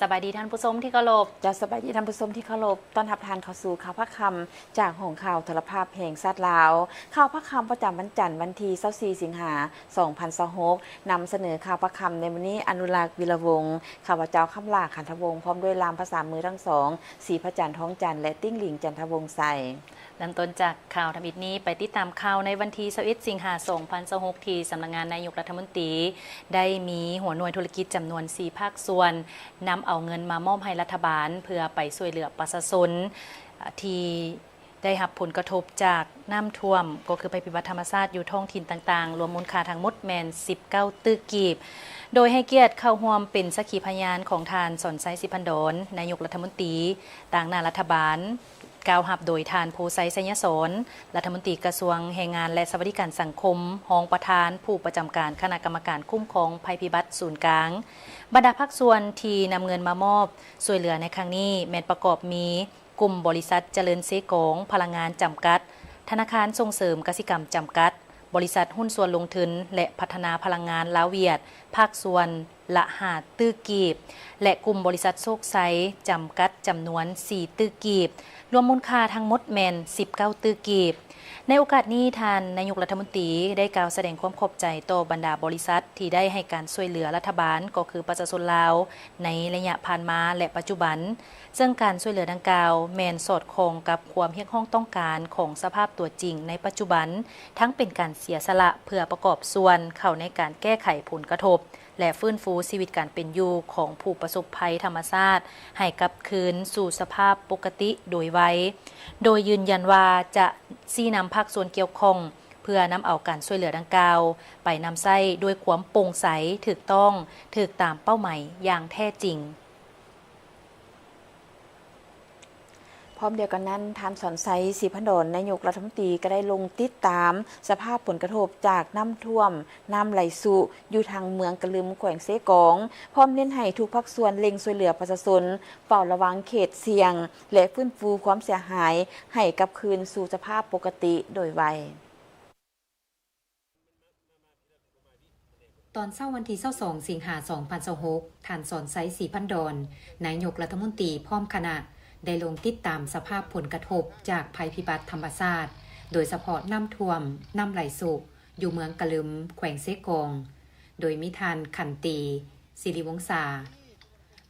ສະບາຍດີທ່ານຜູ້ຊົມທີ່ເຄົາລົບ. ເຈົ້າ ສະບາຍດີທ່ານຜູ້ຊົມທີ່ເຄົາລົບ. ຕ້ອນຮັບທ່ານເຂົ້າສູ່ຂ່າວພາກຄ່ຳ ຈາກຫ້ອງຂ່າວໂທລະພາບແຫ່ງຊາດລາວ. ຂ່າວພາກຄ່ຳປະຈຳວັນຈັນ ວັນທີຊາວສີ່ ສິງຫາ ສອງພັນຊາວຫົກ ນຳສະເໜີຂ່າວພາກຄ່ຳໃນມື້ນີ້ ອະນຸລັກ ວິລະວົງ, ຂ້າພະເຈົ້າ ຄຳຫຼ້າ ຂັນທະວົງ, ພ້ອມດ້ວຍລ່າມພາສາມືທັງສອງ ສີພະຈັນ ທອງຈັນ ແລະ ຕິ່ງຫຼີງ ຈັນທະວົງໄຊ. ເລີ່ມຕົ້ນຈາກຂ່າວທຳອິດນີ້ ໄປຕິດຕາມຂ່າວໃນວັນທີຊາວເອັດ ສິງຫາ ສອງພັນຊາວຫົກ ທີ່ສຳນັກງານນາຍົກລັດຖະມົນຕີ ໄດ້ມີຫົວໜ່ວຍທຸລະກິດຈຳນວນສີ່ພາກສ່ວນ ນຳເອົາເງິນມາມອບໃຫ້ລັດຖະບານ ເພື່ອໄປຊ່ວຍເຫຼືອປະຊາຊົນ ທີ່ ໄດ້ຮັບຜົນກະທົບຈາກນ້ຳຖ້ວມ ກໍຄືໄພພິບັດທຳມະຊາດຢູ່ທ້ອງຖິ່ນຕ່າງໆ ລວມມູນຄ່າທັງໝົດແມ່ນສິບເກົ້າຕື້ກີບ, ໂດຍໃຫ້ກຽດເຂົ້າຮ່ວມເປັນສັກຂີພະຍານຂອງທ່ານ ສອນໄຊ ສີພັນດອນ ນາຍົກລັດຖະມົນຕີ ຕາງໜ້າລັດຖະບານ, ກ່າວຮັບໂດຍທ່ານ ພູໄຊ ໄຊຍະສອນ ລັດຖະມົນຕີກະຊວງແຮງງານ ແລະ ສະຫວັດດີການສັງຄົມ, ຮອງປະທານຜູ້ປະຈຳການຄະນະກຳມະການຄຸ້ມຄອງໄພພິບັດສູນກາງ. ບັນດາພາກສ່ວນທີ່ນຳເງິນມາມອບຊ່ວຍເຫຼືອໃນຄັ້ງນີ້ ແມ່ນປະກອບມີ ກຸ່ມບໍລິສັດຈະເລີນເຊກອງພະລັງງານຈຳກັດ, ທະນາຄານສົ່ງເສີມກະສິກຳຈຳກັດ, ບໍລິສັດຫຸ້ນສ່ວນລົງທຶນ ແລະ ພັດທະນາພະລັງງານລາວຫວຽດ ພາກສ່ວນລະຫ້າຕື້ກີບ ແລະ ກຸ່ມບໍລິສັດໂຊກໄຊຈຳກັດ ຈຳນວນສີ່ຕື້ກີບ, ລວມມູນຄ່າທັງໝົດແມ່ນສິບເກົ້າຕື້ກີບ. ໃນໂອກາດນີ້, ທ່ານນາຍົກລັດຖະມົນຕີໄດ້ກ່າວສະແດງຄວາມຂອບໃຈຕໍ່ບັນດາບໍລິສັດທີ່ໄດ້ໃຫ້ການຊ່ວຍເຫຼືອລັດຖະບານ ກໍຄືປະຊາຊົນລາວ ໃນໄລຍະຜ່ານມາ ແລະ ປັດຈຸບັນ, ເຊິ່ງການຊ່ວຍເຫຼືອດັ່ງກ່າວແມ່ນສອດຄ່ອງກັບຄວາມຮຽກຮ້ອງຕ້ອງການຂອງສະພາບຕົວຈິງໃນປັດຈຸບັນ, ທັງເປັນການເສຍສະຫຼະເພື່ອປະກອບສ່ວນເຂົ້າໃນການແກ້ໄຂຜົນກະທົບ ແລະ ຟື້ນຟູຊີວິດການເປັນຢູ່ຂອງຜູ້ປະສົບໄພທຳມະຊາດໃຫ້ກັບຄືນສູ່ສະພາບປົກກະຕິໂດຍໄວ, ໂດຍຢືນຢັນວ່າຈະຊີ້ນຳພາກສ່ວນກ່ຽວຂ້ອງ ເພື່ອນຳເອົາການຊ່ວຍເຫຼືອດັ່ງກ່າວໄປນຳໃຊ້ດ້ວຍຄວາມໂປ່ງໃສ, ຖືກຕ້ອງ, ຖືກຕາມເປົ້າໝາຍຢ່າງແທ້ຈິງ. ພ້ອມດຽວກັນນັ້ນ, ທ່ານ ສອນໄຊ ສີພັນດອນ ນາຍົກລັດຖະມົນຕີ ກໍໄດ້ລົງຕິດຕາມສະພາບຜົນກະທົບຈາກນ້ຳຖ້ວມ, ນ້ຳໄຫຼຊຸ ຢູ່ທາງເມືອງກະລຶມ ແຂວງເຊກອງ, ພ້ອມເນັ້ນໃຫ້ທຸກພາກສ່ວນເລັ່ງຊ່ວຍເຫຼືອປະຊາຊົນ, ເຝົ້າລະວັງເຂດສ່ຽງ ແລະ ຟື້ນຟູຄວາມເສຍຫາຍໃຫ້ກັບຄືນສູ່ສະພາບປົກກະຕິໂດຍໄວ. ຕອນເຊົ້າວັນທີຊາວສອງ ສິງຫາ ສອງພັນຊາວຫົກ, ທ່ານ ສອນໄຊ ສີພັນດອນ ນາຍົກລັດຖະມົນຕີ ພ້ອມຄະນະ ໄດ້ລົງຕິດຕາມສະພາບຜົນກະທົບຈາກໄພພິບັດທຳມະຊາດ, ໂດຍສະເພາະນ້ຳຖ້ວມ, ນ້ຳໄຫຼຊຸ ຢູ່ເມືອງກະລຶມ ແຂວງເຊກອງ, ໂດຍມີທ່ານ ຂັນຕີ ສິລິວົງສາ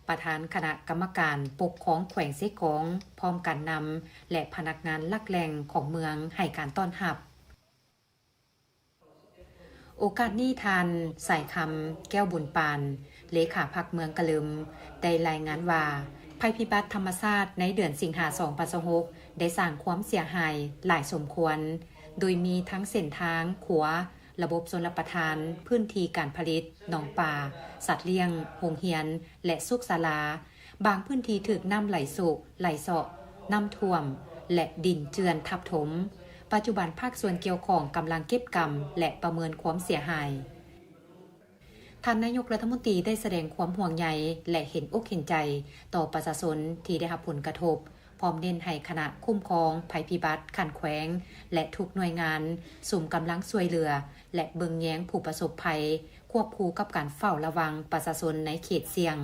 ປະທານຄະນະກຳມະການປົກຄອງແຂວງເຊກອງ ພ້ອມການນຳ ແລະ ພະນັກງານຫຼັກແຫຼ່ງຂອງເມືອງໃຫ້ການຕ້ອນຮັບ. ໂອກາດນີ້, ທ່ານ ສາຍຄຳ ແກ້ວບຸນປານ ເລຂາພັກເມືອງກະລຶມ ໄດ້ລາຍງານວ່າ ໄພພິບັດທຳມະຊາດໃນເດືອນສິງຫາ ສອງພັນຊາວຫົກ ໄດ້ສ້າງຄວາມເສຍຫາຍຫຼາຍສົມຄວນ, ໂດຍມີທັງເສັ້ນທາງ, ຂົວ, ລະບົບຊົນລະປະທານ, ພື້ນທີ່ການຜະລິດ, ໜອງປາ, ສັດລ້ຽງ, ໂຮງຮຽນ ແລະ ສຸກສາລາ. ບາງພື້ນທີ່ຖືກນ້ຳໄຫຼຊຸ, ໄຫຼເຊາະ, ນ້ຳຖ້ວມ ແລະ ດິນເຈື່ອນທັບຖົມ. ປັດຈຸບັນພາກສ່ວນກ່ຽວຂ້ອງກຳລັງເກັບກຳ ແລະ ປະເມີນຄວາມເສຍຫາຍ. ທ່ານນາຍົກລັດຖະມົນຕີໄດ້ສະແດງຄວາມຫ່ວງໃຍ ແລະ ເຫັນອົກເຫັນໃຈຕໍ່ປະຊາຊົນທີ່ໄດ້ຮັບຜົນກະທົບ, ພ້ອມເນັ້ນໃຫ້ຄະນະຄຸ້ມຄອງໄພພິບັດຂັ້ນແຂວງ ແລະ ທຸກໜ່ວຍງານ ສຸມກຳລັງຊ່ວຍເຫຼືອ ແລະ ເບິ່ງແຍງຜູ້ປະສົບໄພ, ຄວບຄູ່ກັບການເຝົ້າລະວັງປະຊາຊົນໃນເຂດສ່ຽງ,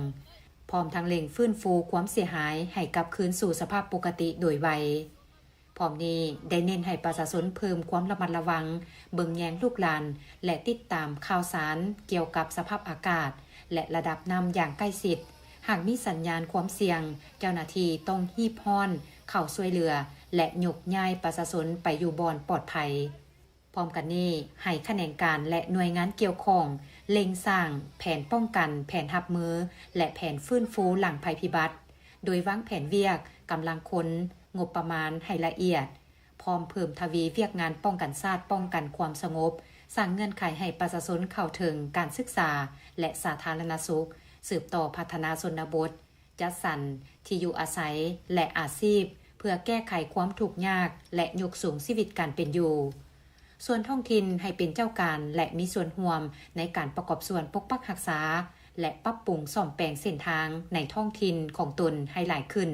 ພ້ອມທັງເລັ່ງຟື້ນຟູຄວາມເສຍຫາຍໃຫ້ກັບຄືນສູ່ສະພາບປົກກະຕິໂດຍໄວ. ພ້ອມນີ້ໄດ້ເນັ້ນໃຫ້ປະຊາຊົນເພີ່ມຄວາມລະມັດລະວັງ, ເບິ່ງແຍງລູກຫຼານ ແລະ ຕິດຕາມຂ່າວສານກ່ຽວກັບສະພາບອາກາດ ແລະ ລະດັບນ້ຳຢ່າງໃກ້ຊິດ. ຫາກມີສັນຍານຄວາມສ່ຽງ, ເຈົ້າໜ້າທີ່ຕ້ອງຮີບຮ້ອນເຂົ້າຊ່ວຍເຫຼືອ ແລະ ຍົກຍ້າຍປະຊາຊົນໄປຢູ່ບ່ອນປອດໄພ. ພ້ອມກັນນີ້, ໃຫ້ຂະແໜງການ ແລະ ໜ່ວຍງານກ່ຽວຂ້ອງ ເລັ່ງສ້າງແຜນປ້ອງກັນ, ແຜນຮັບມື ແລະ ແຜນຟື້ນຟູຫຼັງໄພພິບັດ, ໂດຍວາງແຜນວຽກ, ກຳລັງຄົນ, ງົບປະມານໃຫ້ລະອຽດ, ພ້ອມເພີ່ມທະວີວຽກງານປ້ອງກັນຊາດ, ປ້ອງກັນຄວາມສະຫງົບ, ສ້າງເງື່ອນໄຂໃຫ້ປະຊາຊົນເຂົ້າເຖິງການສຶກສາ ແລະ ສາທາລະນະສຸກ, ສືບຕໍ່ພັດທະນາຊົນນະບົດ, ຈັດສັນທີ່ຢູ່ອາໄສ ແລະ ອາຊີບ ເພື່ອແກ້ໄຂຄວາມທຸກຍາກ ແລະ ຍົກສູງຊີວິດການເປັນຢູ່. ສ່ວນທ້ອງຖິ່ນໃຫ້ເປັນເຈົ້າການ ແລະ ມີສ່ວນຮ່ວມໃນການປະກອບສ່ວນປົກປັກຮັກສາ ແລະ ປັບປຸງສ້ອມແປງເສັ້ນທາງໃນທ້ອງຖິ່ນຂອງຕົນໃຫ້ຫຼາຍຂຶ້ນ.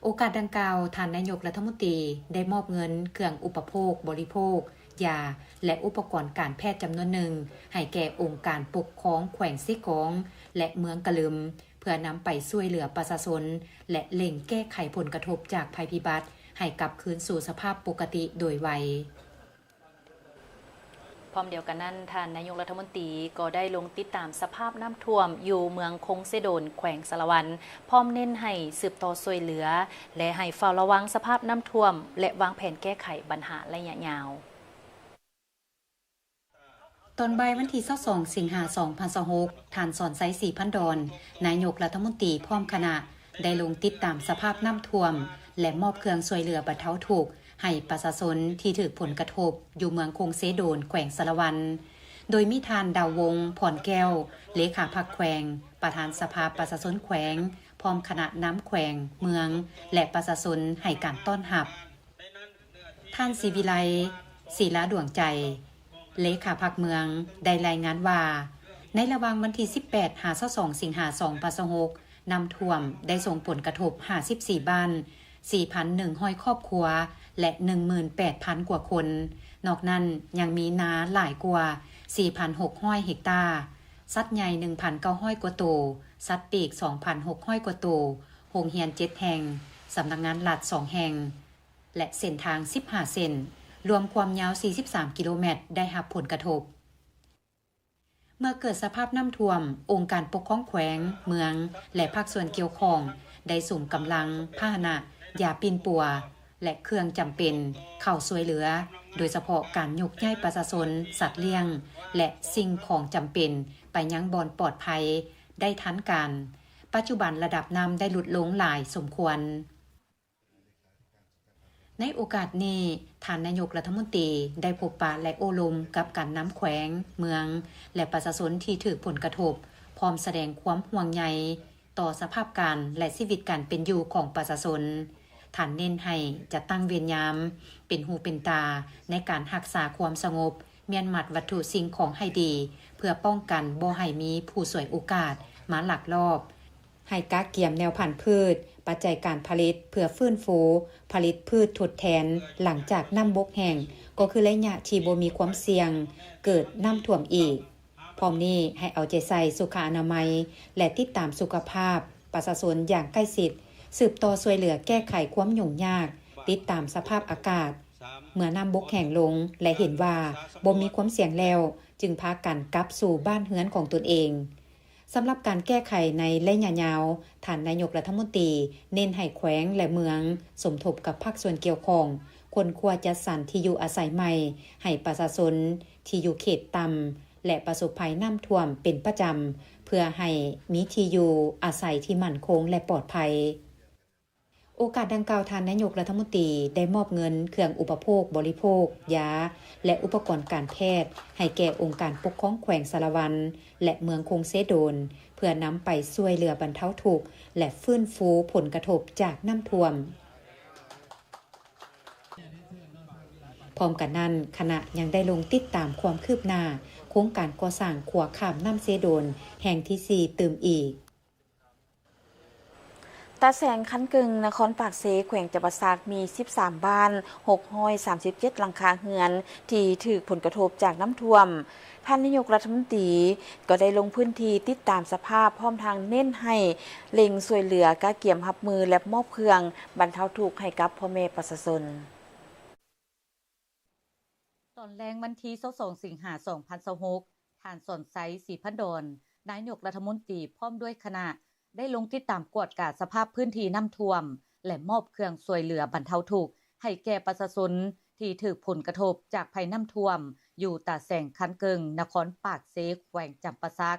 ໂອກາດດັ່ງກ່າວ, ທ່ານນາຍົກລັດຖະມົນຕີໄດ້ມອບເງິນເຄື່ອງອຸປະໂພກບໍລິໂພກ, ຢາ ແລະ ອຸປະກອນການແພດຈຳນວນໜຶ່ງ ໃຫ້ແກ່ອົງການປົກຄອງແຂວງເຊກອງ ແລະ ເມືອງກະລຶມ, ເ ພື່ອນຳໄປຊ່ວຍເຫຼືອປະຊາຊົນ ແລະ ເລັ່ງແກ້ໄຂຜົນກະທົບຈາກໄພພິບັດໃຫ້ກັບຄືນສູ່ສະພາບປົກກະຕິໂດຍໄວ. ພ້ອມດຽວກັນນັ້ນ, ທ່ານນາຍົກລັດຖະມົນຕີກໍໄດ້ລົງຕິດຕາມສະພາບນ້ຳຖ້ວມຢູ່ເມືອງຄົງເຊໂດນ ແຂວງສາລະວັນ, ພ້ອມເນັ້ນໃຫ້ສືບຕໍ່ຊ່ວຍເຫຼືອ ແລະ ໃຫ້ເຝົ້າລະວັງສະພາບນ້ຳຖ້ວມ ແລະ ວາງແຜນແກ້ໄຂບັນຫາໄລຍະຍາວ. ຕອນບ່າຍວັນທີຊາວສອງ ສິງຫາ ສອງພັນຊາວຫົກ, ທ່ານ ສອນໄຊ ສີພັນດອນ ນາຍົກລັດຖະມົນຕີ ພ້ອມຄະນະ ໄດ້ລົງຕິດຕາມສະພາບນ້ຳຖ້ວມ ແລະ ມອບເຄື່ອງຊ່ວຍເຫຼືອບັນເທົາທຸກໃຫ້ປະຊາຊົນທີ່ຖືກຜົນກະທົບຢູ່ເມືອງຄົງເຊໂດນ ແຂວງສາລະວັນ, ໂດຍມີທ່ານ ດາວວົງ ພອນແກ້ວ ເລຂາພັກແຂວງ, ປະທານສະພາປະຊາຊົນແຂວງ, ພ້ອມຄະນະນຳແຂວງ, ເມືອງ ແລະ ປະຊາຊົນໃຫ້ການຕ້ອນຮັບ. ທ່ານ ສີວິໄລ ສີລາດວງໃຈ ເລຂາພັກເມືອງ ໄດ້ລາຍງານວ່າ ໃນລະຫວ່າງວັນທີສິບແປດ ຫາ ຊາວສອງ ສິງຫາ ສອງພັນຊາວຫົກ, ນ້ຳຖ້ວມໄດ້ສົ່ງຜົນກະທົບ ຫ້າສິບສີ່ບ້ານ, ສີ່ພັນໜຶ່ງຮ້ອຍຄອບຄົວ ແລະ ໜຶ່ງໝື່ນແປດພັນກວ່າຄົນ. ນອກນັ້ນຍັງມີນາຫຼາຍກວ່າ ສີ່ພັນຫົກຮ້ອຍເຮັກຕາ, ສັດໃຫຍ່ ໜຶ່ງພັນເກົ້າຮ້ອຍກວ່າໂຕ, ສັດປີກ ສອງພັນຫົກຮ້ອຍກວ່າໂຕ, ໂຮງຮຽນເຈັດແຫ່ງ, ສຳນັກງານລັດສອງແຫ່ງ ແລະ ເສັ້ນທາງສິບຫ້າເສັ້ນ, ລວມຄວາມຍາວສີ່ສິບສາມກິໂລແມັດ ໄດ້ຮັບຜົນກະທົບ. ເມື່ອເກີດສະພາບນ້ຳຖ້ວມ, ອົງການປົກຄອງແຂວງ, ເມືອງ ແລະ ພາກສ່ວນກ່ຽວຂ້ອງ ໄດ້ສຸມກຳລັງ, ພາຫະນະ, ຢາປິ່ນປົວ ແລະ ເຄື່ອງຈຳເປັນ ເຂົ້າຊ່ວຍເຫຼືອ, ໂດຍສະເພາະການຍົກຍ້າຍປະຊາຊົນ, ສັດລ້ຽງ ແລະ ສິ່ງຂອງຈຳເປັນ ໄປຍັງບ່ອນປອດໄພ ໄດ້ທັນການ. ປັດຈຸບັນລະດັບນ້ຳໄດ້ຫຼຸດລົງຫຼາຍສົມຄວນ. ໃນໂອກາດນີ້, ທ່ານນາຍົກລັດຖະມົນຕີໄດ້ພົບປະ ແລະ ໂອ້ລົມກັບການນຳແຂວງ, ເມືອງ ແລະ ປະຊາຊົນທີ່ຖືກຜົນກະທົບ, ພ້ອມສະແດງຄວາມຫ່ວງໃຍຕໍ່ສະພາບການ ແລະ ຊີວິດການເປັນຢູ່ຂອງປະຊາຊົນ. ທ່ານເນັ້ນໃຫ້ຈັດຕັ້ງເວນຍາມ, ເປັນຫູເປັນຕາໃນການຮັກສາຄວາມສະຫງົບ, ມ້ຽນມັດວັດຖຸສິ່ງຂອງໃຫ້ດີ ເພື່ອປ້ອງກັນບໍ່ໃຫ້ມີຜູ້ສວຍໂອກາດມາລັກລອບ. ໃຫ້ກະກຽມແນວພັນພືດ, ປັດໄຈການຜະລິດເພື່ອຟື້ນຟູຜະລິດພືດທົດແທນຫຼັງຈາກນ້ຳບົກແຫ້ງ, ກໍຄືໄລຍະທີ່ບໍ່ມີຄວາມສ່ຽງເກີດນ້ຳຖ້ວມອີກ. ພ້ອມນີ້ໃຫ້ເອົາໃຈໃສ່ສຸຂະອະນາໄມ ແລະ ຕິດຕາມສຸຂະພາບປະຊາຊົນຢ່າງໃກ້ຊິດ, ສືບຕໍ່ຊ່ວຍເຫຼືອແກ້ໄຂຄວາມຫຍຸ້ງຍາກ, ຕິດຕາມສະພາບອາກາດ. ເມື່ອນ້ຳບົກແຫ້ງລົງ ແລະ ເຫັນວ່າບໍ່ມີຄວາມສ່ຽງແລ້ວ, ຈຶ່ງພາກັນກັບສູ່ບ້ານເຮືອນຂອງຕົນເອງ. ສຳລັບການແກ້ໄຂໃນໄລຍະຍາວ, ທ່ານນາຍົກລັດຖະມົນຕີເນັ້ນໃຫ້ແຂວງ ແລະ ເມືອງສົມທົບກັບພາກສ່ວນກ່ຽວຂ້ອງ, ຄົ້ນຄວ້າຈັດສັນທີ່ຢູ່ອາໄສໃໝ່ໃຫ້ປະຊາຊົນທີ່ຢູ່ເຂດຕ່ຳ ແລະ ປະສົບໄພນ້ຳຖ້ວມເປັນປະຈຳ, ເພື່ອໃຫ້ມີທີ່ຢູ່ອາໄສທີ່ໝັ້ນຄົງ ແລະ ປອດໄພ. ໂອກາດດັ່ງກ່າວ, ທ່ານນາຍົກລັດຖະມົນຕີໄດ້ມອບເງິນເຄື່ອງອຸປະໂພກບໍລິໂພກ, ຢາ ແລະ ອຸປະກອນການແພດ ໃຫ້ແກ່ອົງການປົກຄອງແຂວງສາລະວັນ ແລະ ເມືອງຄົງເຊໂດນ, ເພື່ອນຳໄປຊ່ວຍເຫຼືອບັນເທົາທຸກ ແລະ ຟື້ນຟູຜົນກະທົບຈາກນ້ຳຖ້ວມ. ພ້ອມກັນນັ້ນ, ຄະນະຍັງໄດ້ລົງຕິດຕາມຄວາມຄືບໜ້າໂຄງການກໍ່ສ້າງຂົວຂ້າມນ້ຳເຊໂດນແຫ່ງທີສີ່ຕື່ມອີກ. ຕາແສງຄັນເກິ່ງ ນະຄອນປາກເຊ ແຂວງຈຳປາສັກ ມີສິບສາມບ້ານ ຫົກຮ້ອຍສາມສິບເຈັດຫຼັງຄາເຮືອນ ທີ່ຖືກຜົນກະທົບຈາກນ້ຳຖ້ວມ. ທ່ານນາຍົກລັດຖະມົນຕີກໍໄດ້ລົງພື້ນທີ່ຕິດຕາມສະພາບ, ພ້ອມທັງເນັ້ນໃຫ້ເລັ່ງຊ່ວຍເຫຼືອ, ກະກຽມຮັບມື ແລະ ມອບເຄື່ອງບັນເທົາທຸກໃຫ້ກັບພໍ່ແມ່ປະຊາຊົນ. ຕອນແລງວັນທີຊາວສອງ ສິງຫາ ສອງພັນຊາວຫົກ, ທ່ານ ສອນໄຊ ສີພັນດອນ ນາຍົກລັດຖະມົນຕີ ພ້ອມດ້ວຍຄະນະ ໄດ້ລົງຕິດຕາມກວດກາສະພາບພື້ນທີ່ນ້ຳຖ້ວມ ແລະ ມອບເຄື່ອງຊ່ວຍເຫຼືອບັນເທົາທຸກໃຫ້ແກ່ປະຊາຊົນທີ່ຖືກຜົນກະທົບຈາກໄພນ້ຳຖ້ວມ ຢູ່ຕາແສງຄັນເກິ່ງ ນະຄອນປາກເຊ ແຂວງຈຳປາສັກ.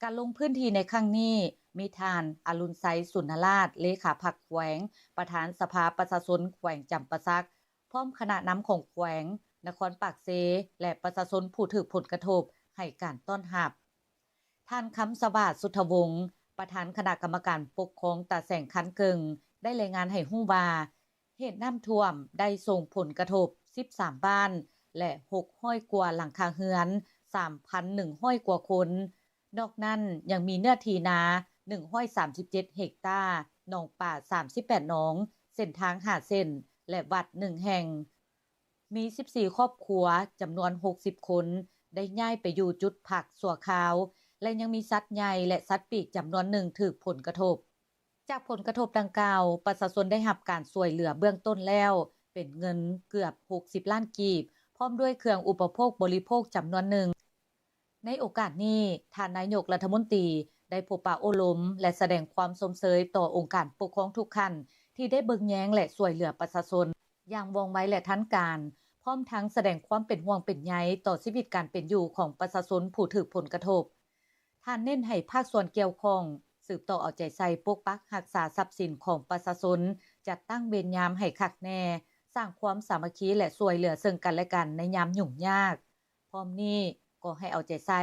ການລົງພື້ນທີ່ໃນຄັ້ງນີ້ ມີທ່ານ ອະລຸນໄຊ ສຸນນະລາດ ເລຂາພັກແຂວງ, ປະທານສະພາປະຊາຊົນແຂວງຈຳປາສັກ, ພ້ອມຄະນະນຳຂອງແຂວງ, ນະຄອນປາກເຊ ແລະ ປະຊາຊົນຜູ້ຖືກຜົນກະທົບ ໃຫ້ການຕ້ອນຮັບ. ທ່ານ ຄຳສະຫວາດ ສຸດທະວົງ ປະທານຄະນະກຳມະການປົກຄອງຕາແສງຄັນເກິ່ງ ໄດ້ລາຍງານໃຫ້ຮູ້ວ່າ ເຫດນ້ຳຖ້ວມໄດ້ສົ່ງຜົນກະທົບສິບສາມບ້ານ ແລະ ຫົກຮ້ອຍກວ່າຫຼັງຄາເຮືອນ ສາມພັນໜຶ່ງຮ້ອຍກວ່າຄົນ. ນອກນັ້ນຍັງມີເນື້ອທີ່ນາ ໜຶ່ງຮ້ອຍສາມສິບເຈັດເຮັກຕາ, ໜອງປາ ສາມສິບແປດໜອງ, ເສັ້ນທາງ ຫ້າເສັ້ນ ແລະ ວັດ ໜຶ່ງແຫ່ງ. ມີ ສິບສີ່ຄອບຄົວ ຈຳນວນ ຫົກສິບຄົນ ໄດ້ຍ້າຍໄປຢູ່ຈຸດພັກຊົ່ວຄາວ ແລະ ຍັງມີສັດໃຫຍ່ ແລະ ສັດປີກຈຳນວນໜຶ່ງຖືກຜົນກະທົບ. ຈາກຜົນກະທົບດັ່ງກ່າວ, ປະຊາຊົນໄດ້ຮັບການຊ່ວຍເຫຼືອເບື້ອງຕົ້ນແລ້ວ ເປັນເງິນເກືອບຫົກສິບລ້ານກີບ, ພ້ອມດ້ວຍເຄື່ອງອຸປະໂພກບໍລິໂພກຈຳນວນໜຶ່ງ. ໃນໂອກາດນີ້, ທ່ານນາຍົກລັດຖະມົນຕີໄດ້ພົບປະໂອ້ລົມ ແລະ ສະແດງຄວາມຊົມເຊີຍຕໍ່ອົງການປົກຄອງທຸກຂັ້ນ ທີ່ໄດ້ເບິ່ງແຍງ ແລະ ຊ່ວຍເຫຼືອປະຊາຊົນຢ່າງວ່ອງໄວ ແລະ ທັນການ, ພ້ອມທັງສະແດງຄວາມເປັນຫ່ວງເປັນໃຍຕໍ່ຊີວິດການເປັນຢູ່ຂອງປະຊາຊົນຜູ້ຖືກຜົນກະທົບ. ທ່ານເນັ້ນໃຫ້ພາກສ່ວນກ່ຽວຂ້ອງສືບຕໍ່ເອົາໃຈໃສ່ປົກປັກຮັກສາຊັບສິນຂອງປະຊາຊົນ, ຈັດຕັ້ງເວນຍາມໃຫ້ຄັກແນ່, ສ້າງຄວາມສາມັກຄີ ແລະ ຊ່ວຍເຫຼືອເຊິ່ງກັນແລະກັນໃນຍາມຫຍຸ້ງຍາກ. ພ້ອມນີ້ກໍໃຫ້ເອົາໃຈໃສ່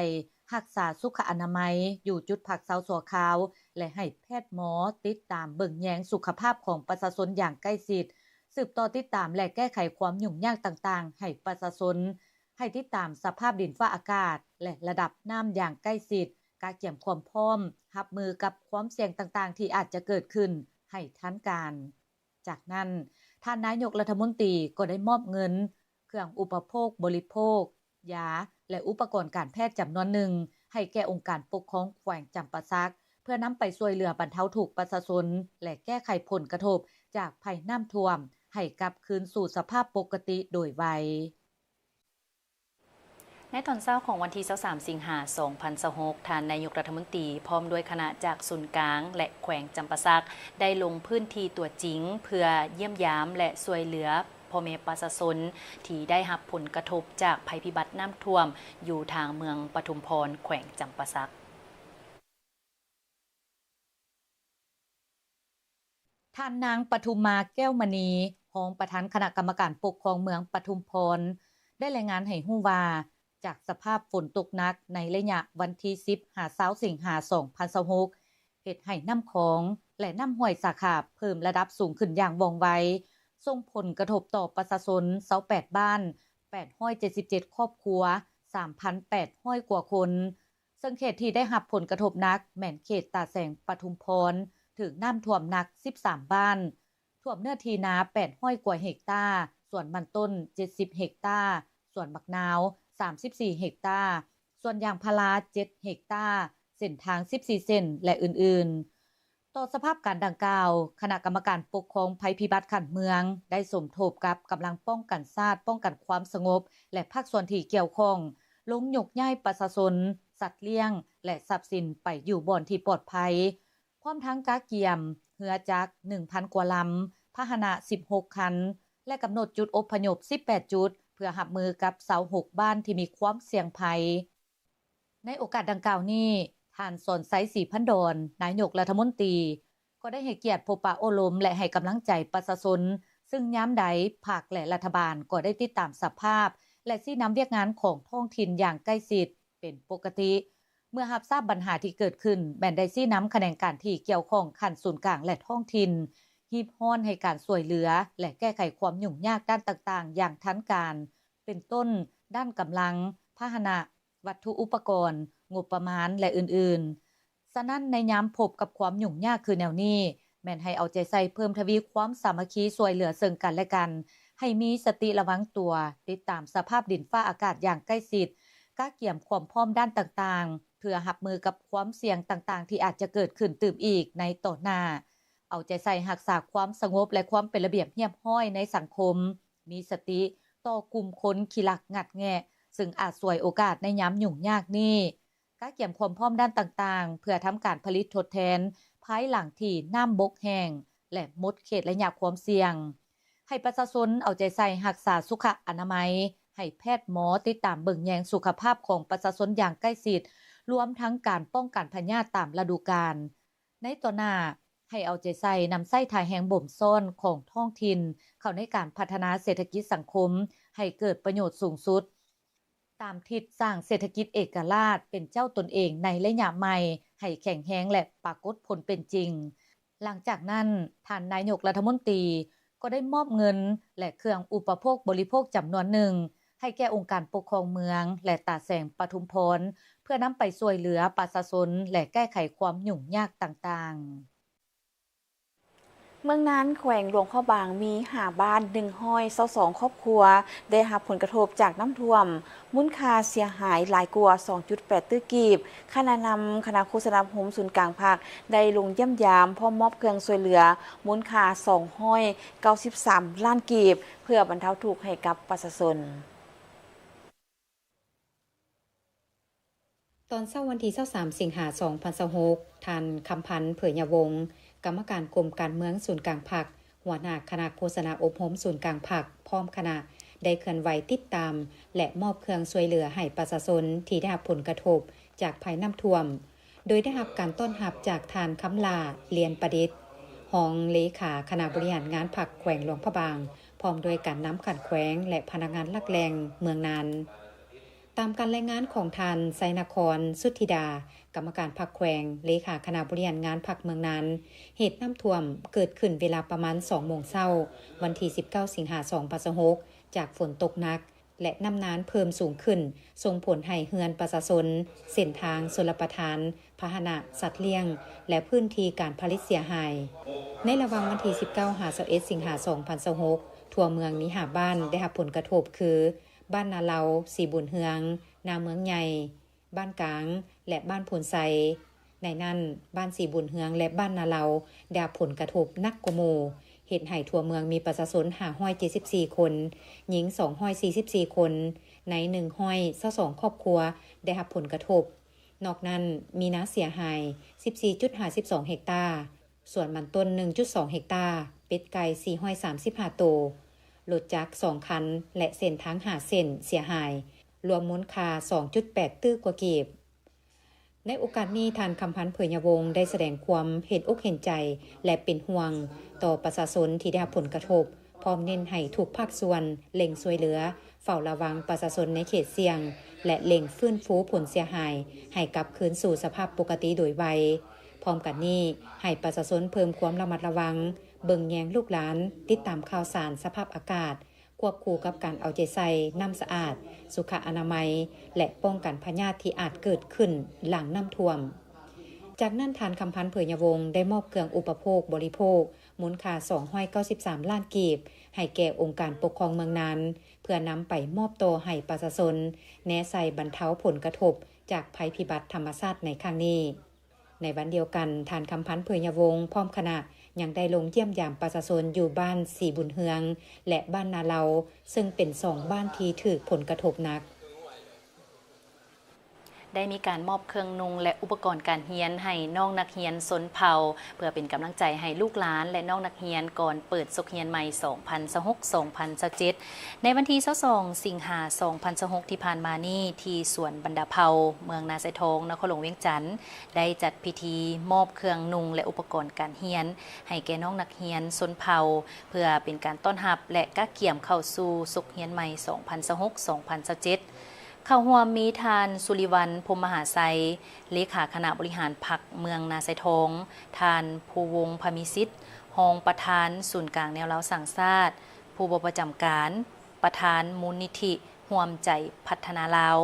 ຮັກສາສຸຂະອະນາໄມຢູ່ຈຸດພັກເຊົາຊົ່ວຄາວ ແລະ ໃຫ້ແພດໝໍຕິດຕາມເບິ່ງແຍງສຸຂະພາບຂອງປະຊາຊົນຢ່າງໃກ້ຊິດ, ສືບຕໍ່ຕິດຕາມ ແລະ ແກ້ໄຂຄວາມຫຍຸ້ງຍາກຕ່າງໆໃຫ້ປະຊາຊົນ, ໃຫ້ຕິດຕາມສະພາບດິນຟ້າອາກາດ ແລະ ລະດັບນ້ຳຢ່າງໃກ້ຊິດ, ກະກຽມຄວາມພ້ອມຮັບມືກັບຄວາມສ່ຽງຕ່າງໆທີ່ອາດຈະເກີດຂຶ້ນໃຫ້ທັນການ. ຈາກນັ້ນ, ທ່ານນາຍົກລັດຖະມົນຕີກໍໄດ້ມອບເງິນ, ເຄື່ອງອຸປະໂພກບໍລິໂພກ, ຢາ ແລະ ອຸປະກອນການແພດຈຳນວນໜຶ່ງ ໃຫ້ແກ່ອົງການປົກຄອງແຂວງຈຳປາສັກ ເພື່ອນຳໄປຊ່ວຍເຫຼືອບັນເທົາທຸກປະຊາຊົນ ແລະ ແກ້ໄຂຜົນກະທົບຈາກໄພນ້ຳຖ້ວມ ໃຫ້ກັບຄືນສູ່ສະພາບປົກກະຕິໂດຍໄວ. ໃນຕອນເຊົ້າຂອງວັນທີຊາວສາມ ສິງຫາ ສອງພັນຊາວຫົກ, ທ່ານນາຍົກລັດຖະມົນຕີ ພ້ອມດ້ວຍຄະນະຈາກສູນກາງ ແລະ ແຂວງຈຳປາສັກ ໄດ້ລົງພື້ນທີ່ຕົວຈິງ ເພື່ອຢ້ຽມຢາມ ແລະ ຊ່ວຍເຫຼືອພໍ່ແມ່ປະຊາຊົນ ທີ່ໄດ້ຮັບຜົນກະທົບຈາກໄພພິບັດນ້ຳຖ້ວມ ຢູ່ທາງເມືອງປະທຸມພອນ ແຂວງຈຳປາສັກ. ທ່ານນາງປະທຸມມາ ແກ້ວມະນີ, ຮອງປະທານຄະນະກຳມະການປົກຄອງເມືອງປະທຸມພອນ ໄດ້ລາຍງານໃຫ້ຮູ້ວ່າ, ຈາກສະພາບຝົນຕົກໜັກໃນໄລຍະວັນທີສິບ ຫາ ຊາວ ສິງຫາ ສອງພັນຊາວຫົກ ເຮັດໃຫ້ນ້ຳຂອງ ແລະ ນ້ຳຫ້ວຍສາຂາເພີ່ມລະດັບສູງຂຶ້ນຢ່າງວ່ອງໄວ, ສົ່ງຜົນກະທົບຕໍ່ປະຊາຊົນຊາວແປດບ້ານ, ແປດຮ້ອຍເຈັດສິບເຈັດຄອບຄົວ, ສາມພັນແປດຮ້ອຍກວ່າຄົນ. ເຊິ່ງເຂດທີ່ໄດ້ຮັບຜົນກະທົບໜັກແມ່ນເຂດຕາແສງປະທຸມພອນ, ຖືກນ້ຳຖ້ວມໜັກສິບສາມບ້ານ, ຖ້ວມເນື້ອທີ່ນາແປດຮ້ອຍກວ່າເຮັກຕາ, ສວນມັນຕົ້ນເຈັດສິບເຮັກຕາ, ສວນໝາກນາວສາມສິບສີ່ເຮັກຕາ, ສວນຢາງພາລາເຈັດເຮັກຕາ, ເສັ້ນທາງສິບສີ່ເສັ້ນ ແລະ ອື່ນໆ. ຕໍ່ສະພາບການດັ່ງກ່າວ, ຄະນະກຳມະການປົກຄອງໄພພິບັດຂັ້ນເມືອງ ໄດ້ສົມທົບກັບກຳລັງປ້ອງກັນຊາດ, ປ້ອງກັນຄວາມສະຫງົບ ແລະ ພາກສ່ວນທີ່ກ່ຽວຂ້ອງ ລົງຍົກຍ້າຍປະຊາຊົນ, ສັດລ້ຽງ ແລະ ຊັບສິນໄປຢູ່ບ່ອນທີ່ປອດໄພ, ພ້ອມທັງກະກຽມເຮືອຈັກໜຶ່ງພັນກວ່າລຳ, ພາຫະນະສິບຫົກຄັນ ແລະ ກຳນົດຈຸດອົບພະຍົບສິບແປດຈຸດ ເພື່ອຮັບມືກັບຊາວຫົກບ້ານທີ່ມີຄວາມສ່ຽງໄພ. ໃນໂອກາດດັ່ງກ່າວນີ້, ທ່ານ ສອນໄຊ ສີພັນດອນ, ນາຍົກລັດຖະມົນຕີ ກໍໄດ້ໃຫ້ກຽດພົບປະໂອ້ລົມ ແລະ ໃຫ້ກຳລັງໃຈປະຊາຊົນ, ເຊິ່ງຍາມໃດພັກ ແລະ ລັດຖະບານກໍໄດ້ຕິດຕາມສະພາບ ແລະ ຊີ້ນຳວຽກງານຂອງທ້ອງຖິ່ນຢ່າງໃກ້ຊິດເປັນປົກກະຕິ. ເມື່ອຮັບຊາບບັນຫາທີ່ເກີດຂຶ້ນ, ແມ່ນໄດ້ຊີ້ນຳຂະແໜງການທີ່ກ່ຽວຂ້ອງຂັ້ນສູນກາງ ແລະ ທ້ອງຖິ່ນ ຮີບຮ້ອນໃຫ້ການຊ່ວຍເຫຼືອ ແລະ ແກ້ໄຂຄວາມຫຍຸ້ງຍາກດ້ານຕ່າງໆຢ່າງທັນການ, ເປັນຕົ້ນ ດ້ານກຳລັງ, ພາຫະນະ, ວັດຖຸອຸປະກອນ, ງົບປະມານ ແລະ ອື່ນໆ. ສະນັ້ນ, ໃນຍາມພົບກັບຄວາມຫຍຸ້ງຍາກຄືແນວນີ້, ແມ່ນໃຫ້ເອົາໃຈໃສ່ເພີ່ມທະວີຄວາມສາມັກຄີຊ່ວຍເຫຼືອເຊິ່ງກັນແລະກັນ, ໃຫ້ມີສະຕິລະວັງຕົວ, ຕິດຕາມສະພາບດິນຟ້າອາກາດຢ່າງໃກ້ຊິດ, ກະກຽມຄວາມພ້ອມດ້ານຕ່າງໆ ເພື່ອຮັບມືກັບຄວາມສ່ຽງຕ່າງໆທີ່ອາດຈະເກີດຂຶ້ນຕື່ມອີກໃນຕໍ່ໜ້າ. ເອົາໃຈໃສ່ຮັກສາຄວາມສະຫງົບ ແລະ ຄວາມເປັນລະບຽບຮຽບຮ້ອຍໃນສັງຄົມ, ມີສະຕິຕໍ່ກຸ່ມຄົນຂີ້ລັກງັດແງະ, ເຊິ່ງອາດສວຍໂອກາດໃນຍາມຫຍຸ້ງຍາກນີ້. ກະກຽມຄວາມພ້ອມດ້ານຕ່າງໆ ເພື່ອທຳການຜະລິດທົດແທນ ພາຍຫຼັງທີ່ນ້ຳບົກແຫ້ງ ແລະ ໝົດເຂດໄລຍະຄວາມສ່ຽງ. ໃຫ້ປະຊາຊົນເອົາໃຈໃສ່ຮັກສາສຸຂະອະນາໄມ, ໃຫ້ແພດໝໍຕິດຕາມເບິ່ງແຍງສຸຂະພາບຂອງປະຊາຊົນຢ່າງໃກ້ຊິດ, ລວມທັງການປ້ອງກັນພະຍາດຕາມລະດູການ. ໃນຕໍ່ໜ້າ, ໃຫ້ເອົາໃຈໃສ່ນຳໃຊ້ທ່າແຮງບົ່ມຊ້ອນຂອງທ້ອງຖິ່ນເຂົ້າໃນການພັດທະນາເສດຖະກິດສັງຄົມໃຫ້ເກີດປະໂຫຍດສູງສຸດ, ຕາມທິດສ້າງເສດຖະກິດເອກະລາດເປັນເຈົ້າຕົນເອງໃນໄລຍະໃໝ່ໃຫ້ແຂງແຮງ ແລະ ປາກົດຜົນເປັນຈິງ. ຫຼັງຈາກນັ້ນ, ທ່ານນາຍົກລັດຖະມົນຕີກໍໄດ້ມອບເງິນ ແລະ ເຄື່ອງອຸປະໂພກບໍລິໂພກຈຳນວນໜຶ່ງ ໃຫ້ແກ່ອົງການປົກຄອງເມືອງ ແລະ ຕາແສງປະທຸມພອນ ເພື່ອນຳໄປຊ່ວຍເຫຼືອປະຊາຊົນ ແລະ ແກ້ໄຂຄວາມຫຍຸ້ງຍາກຕ່າງໆ. ເມືອງນານ ແຂວງຫຼວງພະບາງ ມີຫ້າບ້ານ ໜຶ່ງຮ້ອຍຊາວສອງຄອບຄົວ ໄດ້ຮັບຜົນກະທົບຈາກນ້ຳຖ້ວມ ມູນຄ່າເສຍຫາຍຫຼາຍກວ່າ ສອງຈຸດແປດຕື້ກີບ. ຄະນະນຳຄະນະໂຄສະນາອົບຮົມສູນກາງພັກ ໄດ້ລົງຢ້ຽມຢາມ ພ້ອມມອບເຄື່ອງຊ່ວຍເຫຼືອ ມູນຄ່າສອງຮ້ອຍເກົ້າສິບສາມລ້ານກີບ ເພື່ອບັນເທົາທຸກໃຫ້ກັບປະຊາຊົນ. ຕອນເຊົ້າວັນທີຊາວສາມ ສິງຫາ ສອງພັນຊາວຫົກ, ທ່ານ ຄຳພັນ ເຜີຍຍາວົງ ກຳມະການກົມການເມືອງສູນກາງພັກ, ຫົວໜ້າຄະນະໂຄສະນາອົບຮົມສູນກາງພັກ ພ້ອມຄະນະ ໄດ້ເຄື່ອນໄຫວຕິດຕາມ ແລະ ມອບເຄື່ອງຊ່ວຍເຫຼືອໃຫ້ປະຊາຊົນທີ່ໄດ້ຮັບຜົນກະທົບຈາກໄພນ້ຳຖ້ວມ, ໂດຍໄດ້ຮັບການຕ້ອນຮັບຈາກທ່ານ ຄຳຫຼ້າ ລຽນປະດິດ ຮອງເລຂາຄະນະບໍລິຫານງານພັກແຂວງຫຼວງພະບາງ, ພ້ອມດ້ວຍການນຳຂັ້ນແຂວງ ແລະ ພະນັກງານຫຼັກແຫຼ່ງເມືອງນານ. ຕາມການລາຍງານຂອງທ່ານ ໄຊນະຄອນ ສຸດທິດາ ກຳມະການພັກແຂວງ, ເລຂາຄະນະບໍລິຫານງານພັກເມືອງນານ, ເຫດນ້ຳຖ້ວມເກີດຂຶ້ນເວລາປະມານສອງໂມງເຊົ້າ ວັນທີສິບເກົ້າ ສິງຫາ ສອງພັນຊາວຫົກ ຈາກຝົນຕົກໜັກ ແລະ ນ້ຳນານເພີ່ມສູງຂຶ້ນ, ສົ່ງຜົນໃຫ້ເຮືອນປະຊາຊົນ, ເສັ້ນທາງຊົນລະປະທານ, ພາຫະນະ, ສັດລ້ຽງ ແລະ ພື້ນທີ່ການຜະລິດເສຍຫາຍ. ໃນລະຫວ່າງວັນທີສິບເກົ້າ ຫາ ຊາວເອັດ ສິງຫາ ສອງພັນຊາວຫົກ, ທົ່ວເມືອງມີຫ້າບ້ານໄດ້ຮັບຜົນກະທົບຄື ບ້ານນາເລົາ, ສີບຸນເຮືອງ, ນາເມືອງໃຫຍ່, ບ້ານກາງ ແລະ ບ້ານໂພນໄຊ. ໃນນັ້ນ, ບ້ານສີບຸນເຮືອງ ແລະ ບ້ານນາເລົາ ໄດ້ຮັບຜົນກະທົບໜັກກວ່າໝູ່, ເຮັດໃຫ້ທົ່ວເມືອງມີປະຊາຊົນຫ້າຮ້ອຍເຈັດສິບສີ່ຄົນ, ຍິງສອງຮ້ອຍສີ່ສິບສີ່ຄົນ ໃນໜຶ່ງຮ້ອຍຊາວສອງຄອບຄົວໄດ້ຮັບຜົນກະທົບ. ນອກນັ້ນ, ມີນາເສຍຫາຍສິບສີ່ຈຸດຫ້າສິບສອງເຮັກຕາ, ສວນມັນຕົ້ນໜຶ່ງຈຸດສອງເຮັກຕາ, ເປັດໄກ່ສີ່ຮ້ອຍສາມສິບຫ້າໂຕ, ລົດຈັກສອງຄັນ ແລະ ເສັ້ນທາງຫ້າເສັ້ນເສຍຫາຍ, ລວມມູນຄ່າສອງຈຸດແປດຕື້ກວ່າກີບ. ໃນໂອກາດນີ້, ທ່ານ ຄຳພັນ ເຜີຍຍາວົງ ໄດ້ສະແດງຄວາມເຫັນອົກເຫັນໃຈ ແລະ ເປັນຫ່ວງຕໍ່ປະຊາຊົນທີ່ໄດ້ຮັບຜົນກະທົບ, ພ້ອມເນັ້ນໃຫ້ທຸກພາກສ່ວນເລັ່ງຊ່ວຍເຫຼືອ, ເຝົ້າລະວັງປະຊາຊົນໃນເຂດສ່ຽງ ແລະ ເລັ່ງຟື້ນຟູຜົນເສຍຫາຍໃຫ້ກັບຄືນສູ່ສະພາບປົກກະຕິໂດຍໄວ. ພ້ອມກັນນີ້, ໃຫ້ປະຊາຊົນເພີ່ມຄວາມລະມັດລະວັງ, ເບິ່ງແຍງລູກຫຼານ, ຕິດຕາມຂ່າວສານສະພາບອາກາດ, ຄວບຄູ່ກັບການເອົາໃຈໃສ່ນ້ຳສະອາດ, ສຸຂະອະນາໄມ ແລະ ປ້ອງກັນພະຍາດທີ່ອາດເກີດຂຶ້ນຫຼັງນ້ຳຖ້ວມ. ຈາກນັ້ນ, ທ່ານ ຄຳພັນ ເຜີຍຍາວົງ ໄດ້ມອບເຄື່ອງອຸປະໂພກບໍລິໂພກ ມູນຄ່າສອງຮ້ອຍເກົ້າສິບສາມລ້ານກີບ ໃຫ້ແກ່ອົງການປົກຄອງເມືອງນານ, ເພື່ອນຳໄປມອບຕໍ່ໃຫ້ປະຊາຊົນ ແນໃສ່ບັນເທົາຜົນກະທົບຈາກໄພພິບັດທຳມະຊາດໃນຄັ້ງນີ້. ໃນວັນດຽວກັນ, ທ່ານ ຄຳພັນ ເຜີຍຍາວົງ ພ້ອມຄະນະ ຍັງໄດ້ລົງຢ້ຽມຢາມປະຊາຊົນຢູ່ບ້ານສີບຸນເຮືອງ ແລະ ບ້ານນາເລົາ, ເຊິ່ງເປັນສອງບ້ານທີ່ຖືກຜົນກະທົບໜັກ. ໄດ້ມີການມອບເຄື່ອງນຸ່ງ ແລະ ອຸປະກອນການຮຽນໃຫ້ນ້ອງນັກຮຽນຊົນເຜົ່າ ເພື່ອເປັນກຳລັງໃຈໃຫ້ລູກຫຼານ ແລະ ນ້ອງນັກຮຽນ ກ່ອນເປີດສົກຮຽນໃໝ່ ສອງພັນຊາວຫົກ ສອງພັນຊາວເຈັດ. ໃນວັນທີຊາວສອງ ສິງຫາ ສອງພັນຊາວຫົກ ທີ່ຜ່ານມານີ້, ທີ່ສວນບັນດາເຜົ່າ ເມືອງນາຊາຍທອງ, ນະຄອນຫຼວງວຽງຈັນ, ໄດ້ຈັດພິທີມອບເຄື່ອງນຸ່ງ ແລະ ອຸປະກອນການຮຽນ ໃຫ້ແກ່ນ້ອງນັກຮຽນຊົນເຜົ່າ ເພື່ອເປັນການຕ້ອນຮັບ ແລະ ກະກຽມເຂົ້າສູ່ສົກຮຽນໃໝ່ ສອງພັນຊາວຫົກ ສອງພັນຊາວເຈັດ. ເຂົ້າຮ່ວມມີທ່ານ ສຸລິວັນ ພົມມະຫາໄຊ, ເລຂາຄະນະບໍລິຫານພັກເມືອງນາຊາຍທອງ, ທ່ານ ພູວົງ ພະມີສິດ, ຮອງປະທານສູນກາງແນວລາວສ້າງຊາດ, ຜູ້ບໍ່ປະຈຳການ, ປະທານມູນນິທິຮ່ວມໃຈພັດທະນາລາວ,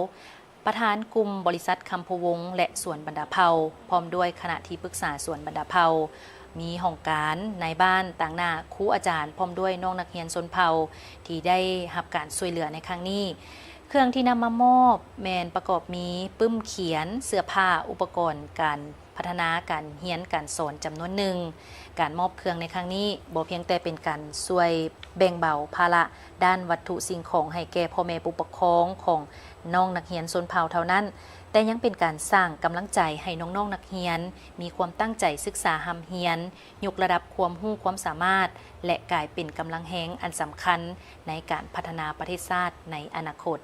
ປະທານກຸ່ມບໍລິສັດຄຳພູວົງ ແລະ ສວນບັນດາເຜົ່າ, ພ້ອມດ້ວຍຄະນະທີ່ປຶກສາສວນບັນດາເຜົ່າ, ມີຫ້ອງການ, ນາຍບ້ານ, ຕາງໜ້າ, ຄູອາຈານ, ພ້ອມດ້ວຍນ້ອງນັກຮຽນຊົນເຜົ່າທີ່ໄດ້ຮັບການຊ່ວຍເຫຼືອໃນຄັ້ງນີ້. ເຄື່ອງທີ່ນຳມາມອບແມ່ນປະກອບມີປຶ້ມຂຽນ, ເສື້ອຜ້າ, ອຸປະກອນການ ພັດທະນາການຮຽນການສອນຈຳນວນໜຶ່ງ. ການມອບເຄື່ອງໃນຄັ້ງນີ້ບໍ່ພຽງແຕ່ເປັນການຊ່ວຍແບ່ງເບົາພາລະດ້ານວັດຖຸສິ່ງຂອງໃຫ້ແກ່ພໍ່ແມ່ຜູ້ປົກຄອງຂອງນ້ອງນັກຮຽນຊົນເຜົ່າເທົ່ານັ້ນ, ແຕ່ຍັງເປັນການສ້າງກຳລັງໃຈໃຫ້ນ້ອງໆນັກຮຽນມີຄວາມຕັ້ງໃຈສຶກສາຮ່ຳຮຽນ, ຍົກລະດັບຄວາມຮູ້ຄວາມສາມາດ ແລະ ກາຍເປັນກຳລັງແຮງອັນສຳຄັນໃນການພັດທະນາປະເທດຊາດໃນອະນາຄົດ.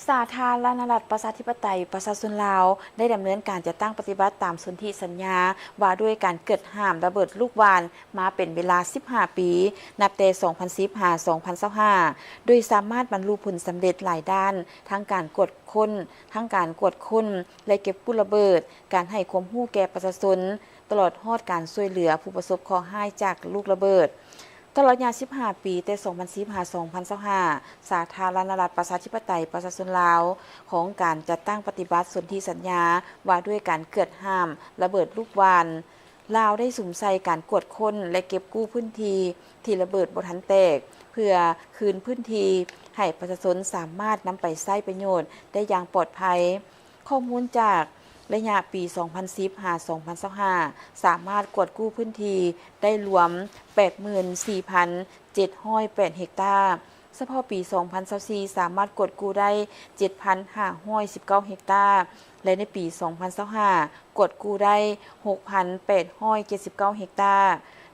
ສາທາລະນະລັດ ປະຊາທິປະໄຕ ປະຊາຊົນລາວ ໄດ້ດຳເນີນການຈັດຕັ້ງປະຕິບັດຕາມສົນທິສັນຍາວ່າດ້ວຍການເກີດຫ້າມລະເບີດລູກຫວ່ານມາເປັນເວລາສິບຫ້າປີ, ນັບແຕ່ສອງພັນສິບ ຫາ ສອງພັນຊາວຫ້າ ໂດຍສາມາດບັນລຸຜົນສຳເລັດຫຼາຍດ້ານ, ທັງການກວດຄົ້ນ, ທັງການກວດຄົ້ນ ແລະ ເກັບກູ້ລະເບີດ, ການໃຫ້ຄວາມຮູ້ແກ່ປະຊາຊົນ, ຕະຫຼອດຮອດການຊ່ວຍເຫຼືອຜູ້ປະສົບເຄາະຮ້າຍຈາກລູກລະເບີດ. ຕະຫຼອດໄລຍະສິບຫ້າປີ ແຕ່ສອງພັນສິບ ຫາ ສອງພັນຊາວຫ້າ ສາທາລະນະລັດ ປະຊາທິປະໄຕ ປະຊາຊົນລາວ ຂອງການຈັດຕັ້ງປະຕິບັດສົນທິສັນຍາວ່າດ້ວຍການກວດຫ້າມລະເບີດລູກຫວ່ານ, ລາວໄດ້ສຸມໃສ່ການກວດຄົ້ນ ແລະ ເກັບກູ້ພື້ນທີ່ທີ່ລະເບີດບໍ່ທັນແຕກ ເພື່ອຄືນພື້ນທີ່ໃຫ້ປະຊາຊົນສາມາດນຳໄປໃຊ້ປະໂຫຍດໄດ້ຢ່າງປອດໄພ. ຂໍ້ມູນຈາກໄລຍະປີສອງພັນສິບ ຫາ ສອງພັນຊາວຫ້າ ສາມາດກວດກູ້ພື້ນທີ່ໄດ້ລວມ ແປດໝື່ນສີ່ພັນເຈັດຮ້ອຍແປດເຮັກຕາ, ສະເພາະປີສອງພັນຊາວສີ່ ສາມາດກວດກູ້ໄດ້ ເຈັດພັນຫ້າຮ້ອຍສິບເກົ້າເຮັກຕາ ແລະ ໃນປີສອງພັນຊາວຫ້າ ກວດກູ້ໄດ້ ຫົກພັນແປດຮ້ອຍເຈັດສິບເກົ້າເຮັກຕາ.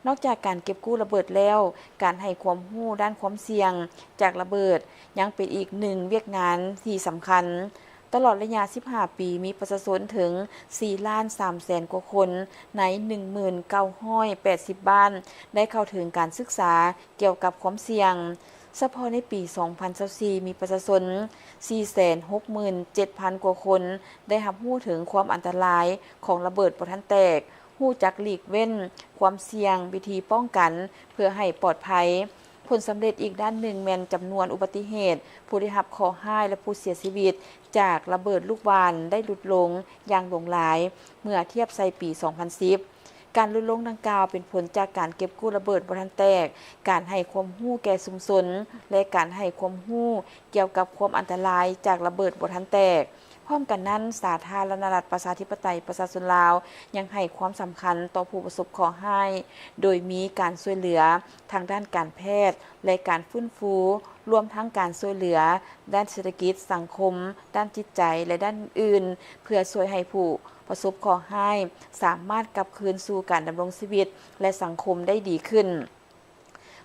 ນອກຈາກການເກັບກູ້ລະເບີດແລ້ວ, ການໃຫ້ຄວາມຮູ້ດ້ານຄວາມສ່ຽງຈາກລະເບີດ ຍັງເປັນອີກໜຶ່ງວຽກງານທີ່ສຳຄັນ. ຕະຫຼອດໄລຍະສິບຫ້າປີ ມີປະຊາຊົນເຖິງສີ່ລ້ານສາມແສນກວ່າຄົນ ໃນໜຶ່ງໝື່ນເກົ້າຮ້ອຍແປດສິບບ້ານ ໄດ້ເຂົ້າເຖິງການສຶກສາກ່ຽວກັບຄວາມສ່ຽງ. ສະເພາະໃນປີສອງພັນຊາວສີ່ ມີປະຊາຊົນສີ່ແສນຫົກໝື່ນເຈັດພັນກວ່າຄົນ ໄດ້ຮັບຮູ້ເຖິງຄວາມອັນຕະລາຍຂອງລະເບີດບໍ່ທັນແຕກ, ຮູ້ຈັກຫຼີກເວັ້ນຄວາມສ່ຽງ, ວິທີປ້ອງກັນເພື່ອໃຫ້ປອດໄພ. ຜົນສຳເລັດອີກດ້ານໜຶ່ງແມ່ນຈຳນວນອຸບັດຕິເຫດ, ຜູ້ໄດ້ຮັບເຄາະຮ້າຍ ແລະ ຜູ້ເສຍຊີວິດຈາກລະເບີດລູກຫວ່ານໄດ້ຫຼຸດລົງຢ່າງຫຼວງຫຼາຍ ເມື່ອທຽບໃສ່ປີສອງພັນສິບ. ການຫຼຸດລົງດັ່ງກ່າວເປັນຜົນຈາກການເກັບກູ້ລະເບີດບໍ່ທັນແຕກ, ການໃຫ້ຄວາມຮູ້ແກ່ຊຸມຊົນ ແລະ ການໃຫ້ຄວາມຮູ້ກ່ຽວກັບຄວາມອັນຕະລາຍຈາກລະເບີດບໍ່ທັນແຕກ. ພ້ອມກັນນັ້ນ, ສາທາລະນະລັດ ປະຊາທິປະໄຕ ປະຊາຊົນລາວ ຍັງໃຫ້ຄວາມສຳຄັນຕໍ່ຜູ້ປະສົບເຄາະຮ້າຍ, ໂດຍມີການຊ່ວຍເຫຼືອທາງດ້ານການແພດ ແລະ ການຟື້ນຟູ, ລວມທັງການຊ່ວຍເຫຼືອດ້ານເສດຖະກິດ, ສັງຄົມ, ດ້ານຈິດໃຈ ແລະ ດ້ານອື່ນໆ ເພື່ອຊ່ວຍໃຫ້ຜູ້ປະສົບເຄາະຮ້າຍສາມາດກັບຄືນສູ່ການດຳລົງຊີວິດ ແລະ ສັງຄົມໄດ້ດີຂຶ້ນ.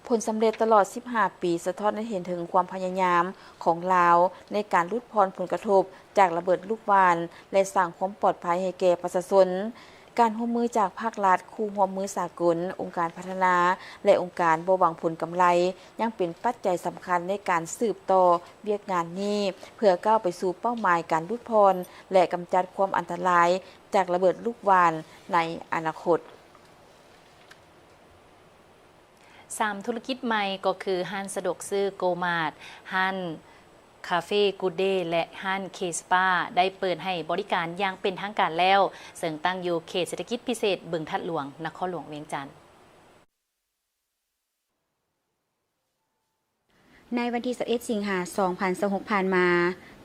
ຜົນສຳເລັດຕະຫຼອດສິບຫ້າປີ ສະທ້ອນໃຫ້ເຫັນເຖິງຄວາມພະຍາຍາມຂອງລາວໃນການຫຼຸດຜ່ອນຜົນກະທົບຈາກລະເບີດລູກຫວ່ານ ແລະ ສ້າງຄວາມປອດໄພໃຫ້ແກ່ປະຊາຊົນ. ການຮ່ວມມືຈາກພາກລັດ, ຄູ່ຮ່ວມມືສາກົນ, ອົງການພັດທະນາ ແລະ ອົງການບໍ່ຫວັງຜົນກຳໄລ ຍັງເປັນປັດໄຈສຳຄັນໃນການສືບຕໍ່ວຽກງານນີ້ ເພື່ອກ້າວໄປສູ່ເປົ້າໝາຍການຫຼຸດຜ່ອນ ແລະ ກຳຈັດຄວາມອັນຕະລາຍຈາກລະເບີດລູກຫວ່ານໃນອະນາຄົດ. ສາມທຸລະກິດໃໝ່ກໍຄືຮ້ານສະດວກຊື້ໂກມາດ, ຮ້ານຄາເຟກູດເດ ແລະ ຮ້ານເຄສປາ ໄດ້ເປີດໃຫ້ບໍລິການຢ່າງເປັນທາງການແລ້ວ, ເຊິ່ງຕັ້ງຢູ່ເຂດເສດຖະກິດພິເສດບຶງທາດຫຼວງ, ນະຄອນຫຼວງວຽງຈັນ. ໃນວັນທີຊາວເອັດ ສິງຫາ ສອງພັນຊາວຫົກ ຜ່ານມາ,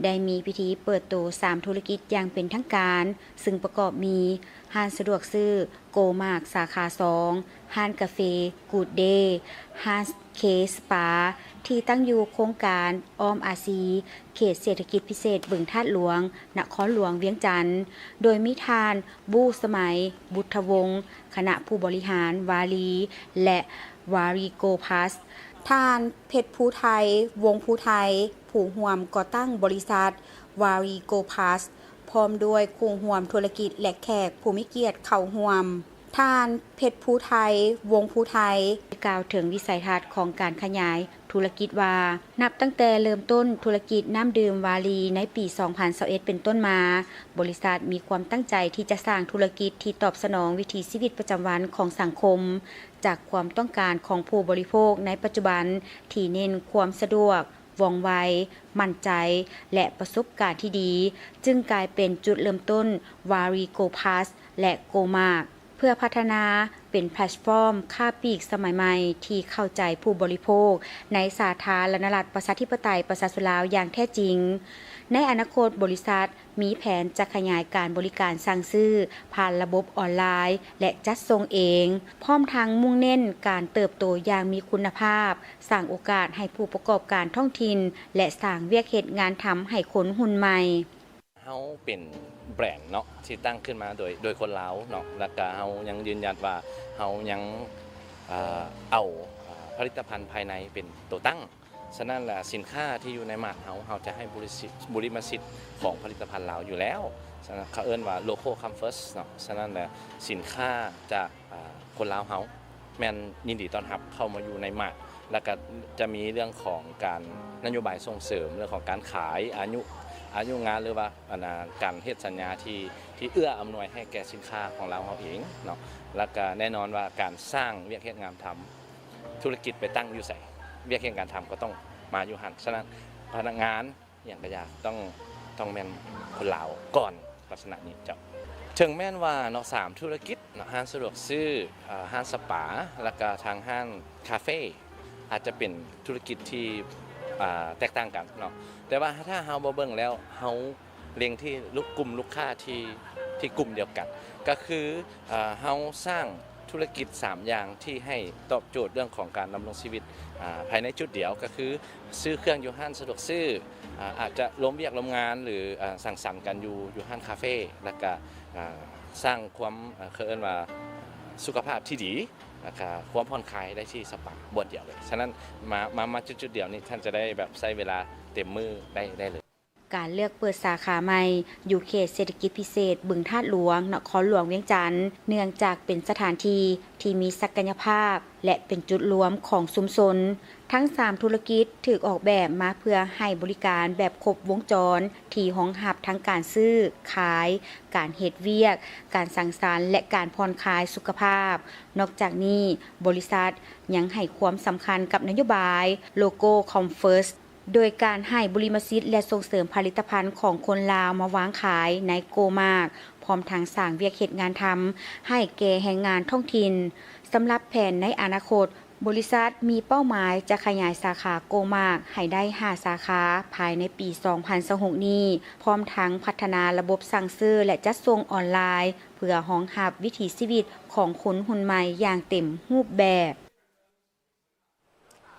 ໄດ້ມີພິທີເປີດໂຕສາມທຸລະກິດຢ່າງເປັນທາງການ, ຊຶ່ງປະກອບມີ ຮ້ານສະດວກຊື້ໂກມາດສາຂາສອງ, ຮ້ານກາເຟກູດເດ, ຮ້ານເຄສປາ ທີ່ຕັ້ງຢູ່ໂຄງການອ້ອມອາຊີ, ເຂດເສດຖະກິດພິເສດບຶງທາດຫຼວງ, ນະຄອນຫຼວງວຽງຈັນ, ໂດຍມີທ່ານ ບູສະໄໝ ບຸດທະວົງ, ຄະນະຜູ້ບໍລິຫານວາລີ ແລະ ວາລີໂກພລັສ, ທ່ານ ເພັດພູໄທ ວົງພູໄທ ຜູ້ຮ່ວມກໍ່ຕັ້ງບໍລິສັດ ວາລີໂກພລັສ ພ້ອມດ້ວຍຄູ່ຮ່ວມທຸລະກິດ ແລະ ແຂກຜູ້ມີກຽດເຂົ້າຮ່ວມ. ທ່ານ ເພັດພູໄທ ວົງພູໄທ ໄດ້ກ່າວເຖິງວິໄສທັດຂອງການຂະຫຍາຍທຸລະກິດວ່າ, ນັບຕັ້ງແຕ່ເລີ່ມຕົ້ນທຸລະກິດນ້ຳດື່ມວາລີໃນປີສອງພັນຊາວເອັດເປັນຕົ້ນມາ, ບໍລິສັດມີຄວາມຕັ້ງໃຈທີ່ຈະສ້າງທຸລະກິດທີ່ຕອບສະໜອງວິຖີຊີວິດປະຈຳວັນຂອງສັງຄົມ, ຈາກຄວາມຕ້ອງການຂອງຜູ້ບໍລິໂພກໃນປັດຈຸບັນທີ່ເນັ້ນຄວາມສະດວກ, ວ່ອງໄວ, ໝັ້ນໃຈ ແລະ ປະສົບການທີ່ດີ, ຈຶ່ງກາຍເປັນຈຸດເລີ່ມຕົ້ນ ວາລີໂກພລັສ ແລະ ໂກມາດ ເພື່ອພັດທະນາເປັນແພລດຟອມຄ້າປີກສະໄໝໃໝ່ທີ່ເຂົ້າໃຈຜູ້ບໍລິໂພກໃນສາທາລະນະລັດ ປະຊາທິປະໄຕ ປະຊາຊົນລາວຢ່າງແທ້ຈິງ. ໃນອະນາຄົດ, ບໍລິສັດ ມີແຜນຈະຂະຫຍາຍການບໍລິການສັ່ງຊື້ຜ່ານລະບົບອອນລາຍ ແລະ ຈັດສົ່ງເອງ, ພ້ອມທັງມຸ່ງເນັ້ນການເຕີບໂຕຢ່າງມີຄຸນນະພາບ, ສ້າງໂອກາດໃຫ້ຜູ້ປະກອບການທ້ອງຖິ່ນ ແລະ ສ້າງວຽກເຮັດງານທຳໃຫ້ຄົນຮຸ່ນໃໝ່. ເຮົາເປັນແບຣນເນາະ ທີ່ຕັ້ງຂຶ້ນມາໂດຍ ໂດຍຄົນລາວເນາະ ແລ້ວກະເຮົາຍັງຢືນຢັນວ່າເຮົາຍັງ ເອີ ເອົາ ເອີ ຜະລິດຕະພັນພາຍໃນເປັນໂຕຕັ້ງ. ສະນັ້ນລະ ສິນຄ້າທີ່ຢູ່ໃນມາດເຮົາ ເຮົາຈະໃຫ້ບຸລິສິດ ບຸລິມະສິດຂອງຜະລິດຕະພັນລາວຢູ່ແລ້ວ. ສະນັ້ນເຂົາເອີ້ນວ່າ ໂລຄໍ ຄັມເຟີດ ເນາະ. ສະນັ້ນລະ ສິນຄ້າຈາກ ອາ ຄົນລາວເຮົາແມ່ນຍິນດີຕ້ອນຮັບເຂົ້າມາຢູ່ໃນມາດ ແລ້ວກະຈະມີເລື່ອງຂອງການນະໂຍບາຍສົ່ງເສີມ ເລື່ອງຂອງການຂາຍ ອາຍຸ ອາຍຸງານ ຫຼືວ່າ ອັນນາ ການເຮັດສັນຍາທີ່ ທີ່ເອື້ອອຳນວຍໃຫ້ແກ່ສິນຄ້າຂອງລາວເຮົາເອງເນາະ. ແລ້ວກະແນ່ນອນວ່າການສ້າງວຽກເຮັດງານທຳ ທຸລະກິດໄປຕັ້ງຢູ່ໃສ ວຽກເຮັດງານທຳກໍຕ້ອງມາຢູ່ຫັ້ນ. ສະນັ້ນພະນັກງານ ອີ່ຫຍັງກະຢ່າ ຕ້ອງ ຕ້ອງແມ່ນຄົນລາວກ່ອນ ລັກສະນະນີ້ເຈົ້າ. ເຖິງແມ່ນວ່າເນາະ ສາມທຸລະກິດເນາະ ຮ້ານສະດວກຊື້ ເອີ ຮ້ານສະປາ ແລ້ວກະທາງຮ້ານຄາເຟ ອາດຈະເປັນທຸລະກິດທີ່ ອາ ແຕກຕ່າງກັນເນາະ ແຕ່ວ່າຖ້າເຮົາບໍ່ເບິ່ງແລ້ວ ເຮົາເລັງທີ່ລູກ ກຸ່ມລູກຄ້າທີ່ ທີ່ກຸ່ມດຽວກັນ ກະຄື ເອີ ເຮົາສ້າງທຸລະກິດສາມຢ່າງທີ່ໃຫ້ຕອບໂຈດເລື່ອງຂອງການດຳລົງຊີວິດ ອາ ພາຍໃນຈຸດດຽວ ກະຄື ຊື້ເຄື່ອງຢູ່ຮ້ານສະດວກຊື້ ອາ ອາດຈະລົມວຽກລົມງານ ຫຼື ອາ ສັງສັນກັນຢູ່ ຢູ່ຮ້ານຄາເຟ ແລ້ວກະ ອາ ສ້າງຄວາມ ອາ ເຂົາເອີ້ນວ່າສຸຂະພາບທີ່ດີ ແລ້ວກະຄວາມຜ່ອນຄາຍໄດ້ທີ່ສະປາບ່ອນດຽວເລີຍ. ສະນັ້ນມາ ມາ ມາຈຸດໆດຽວນີ້ ທ່ານຈະໄດ້ແບບໃຊ້ເວລາເຕັມມື້ໄດ້ ໄດ້ເລີຍ. ການເລືອກເປີດສາຂາໃໝ່ຢູ່ເຂດເສດຖະກິດພິເສດບຶງທາດຫຼວງ ນະຄອນຫຼວງວຽງຈັນ ເນື່ອງຈາກເປັນສະຖານທີ່ທີ່ມີສັກກະຍະພາບ ແລະ ເປັນຈຸດລວມຂອງຊຸມຊົນ. ທັງສາມທຸລະກິດຖືກອອກແບບມາເພື່ອໃຫ້ບໍລິການແບບຄົບວົງຈອນ ທີ່ຮອງຮັບທັງການຊື້, ຂາຍ, ການເຮັດວຽກ, ການສັງສັນ ແລະ ການຜ່ອນຄາຍສຸຂະພາບ. ນອກຈາກນີ້, ບໍລິສັດຍັງໃຫ້ຄວາມສຳຄັນກັບນະໂຍບາຍ Local Commerce ໂດຍການໃຫ້ບຸລິມະສິດ ແລະ ສົ່ງເສີມຜະລິດຕະພັນຂອງຄົນລາວມາວາງຂາຍໃນໂກມາກ ພ້ອມທັງສ້າງວຽກເຮັດງານທຳໃຫ້ແກ່ແຮງງານທ້ອງຖິ່ນ. ສຳລັບແຜນໃນອະນາຄົດ, ບໍລິສັດມີເປົ້າໝາຍຈະຂະຫຍາຍສາຂາໂກມາກໃຫ້ໄດ້ຫ້າສາຂາພາຍໃນປີສອງພັນຊາວຫົກນີ້, ພ້ອມທັງພັດທະນາລະບົບສັ່ງຊື້ ແລະ ຈັດສົ່ງອອນລາຍ ເພື່ອຮອງຮັບວິຖີຊີວິດຂອງຄົນຮຸ່ນໃໝ່ຢ່າງເຕັມຮູບແບບ.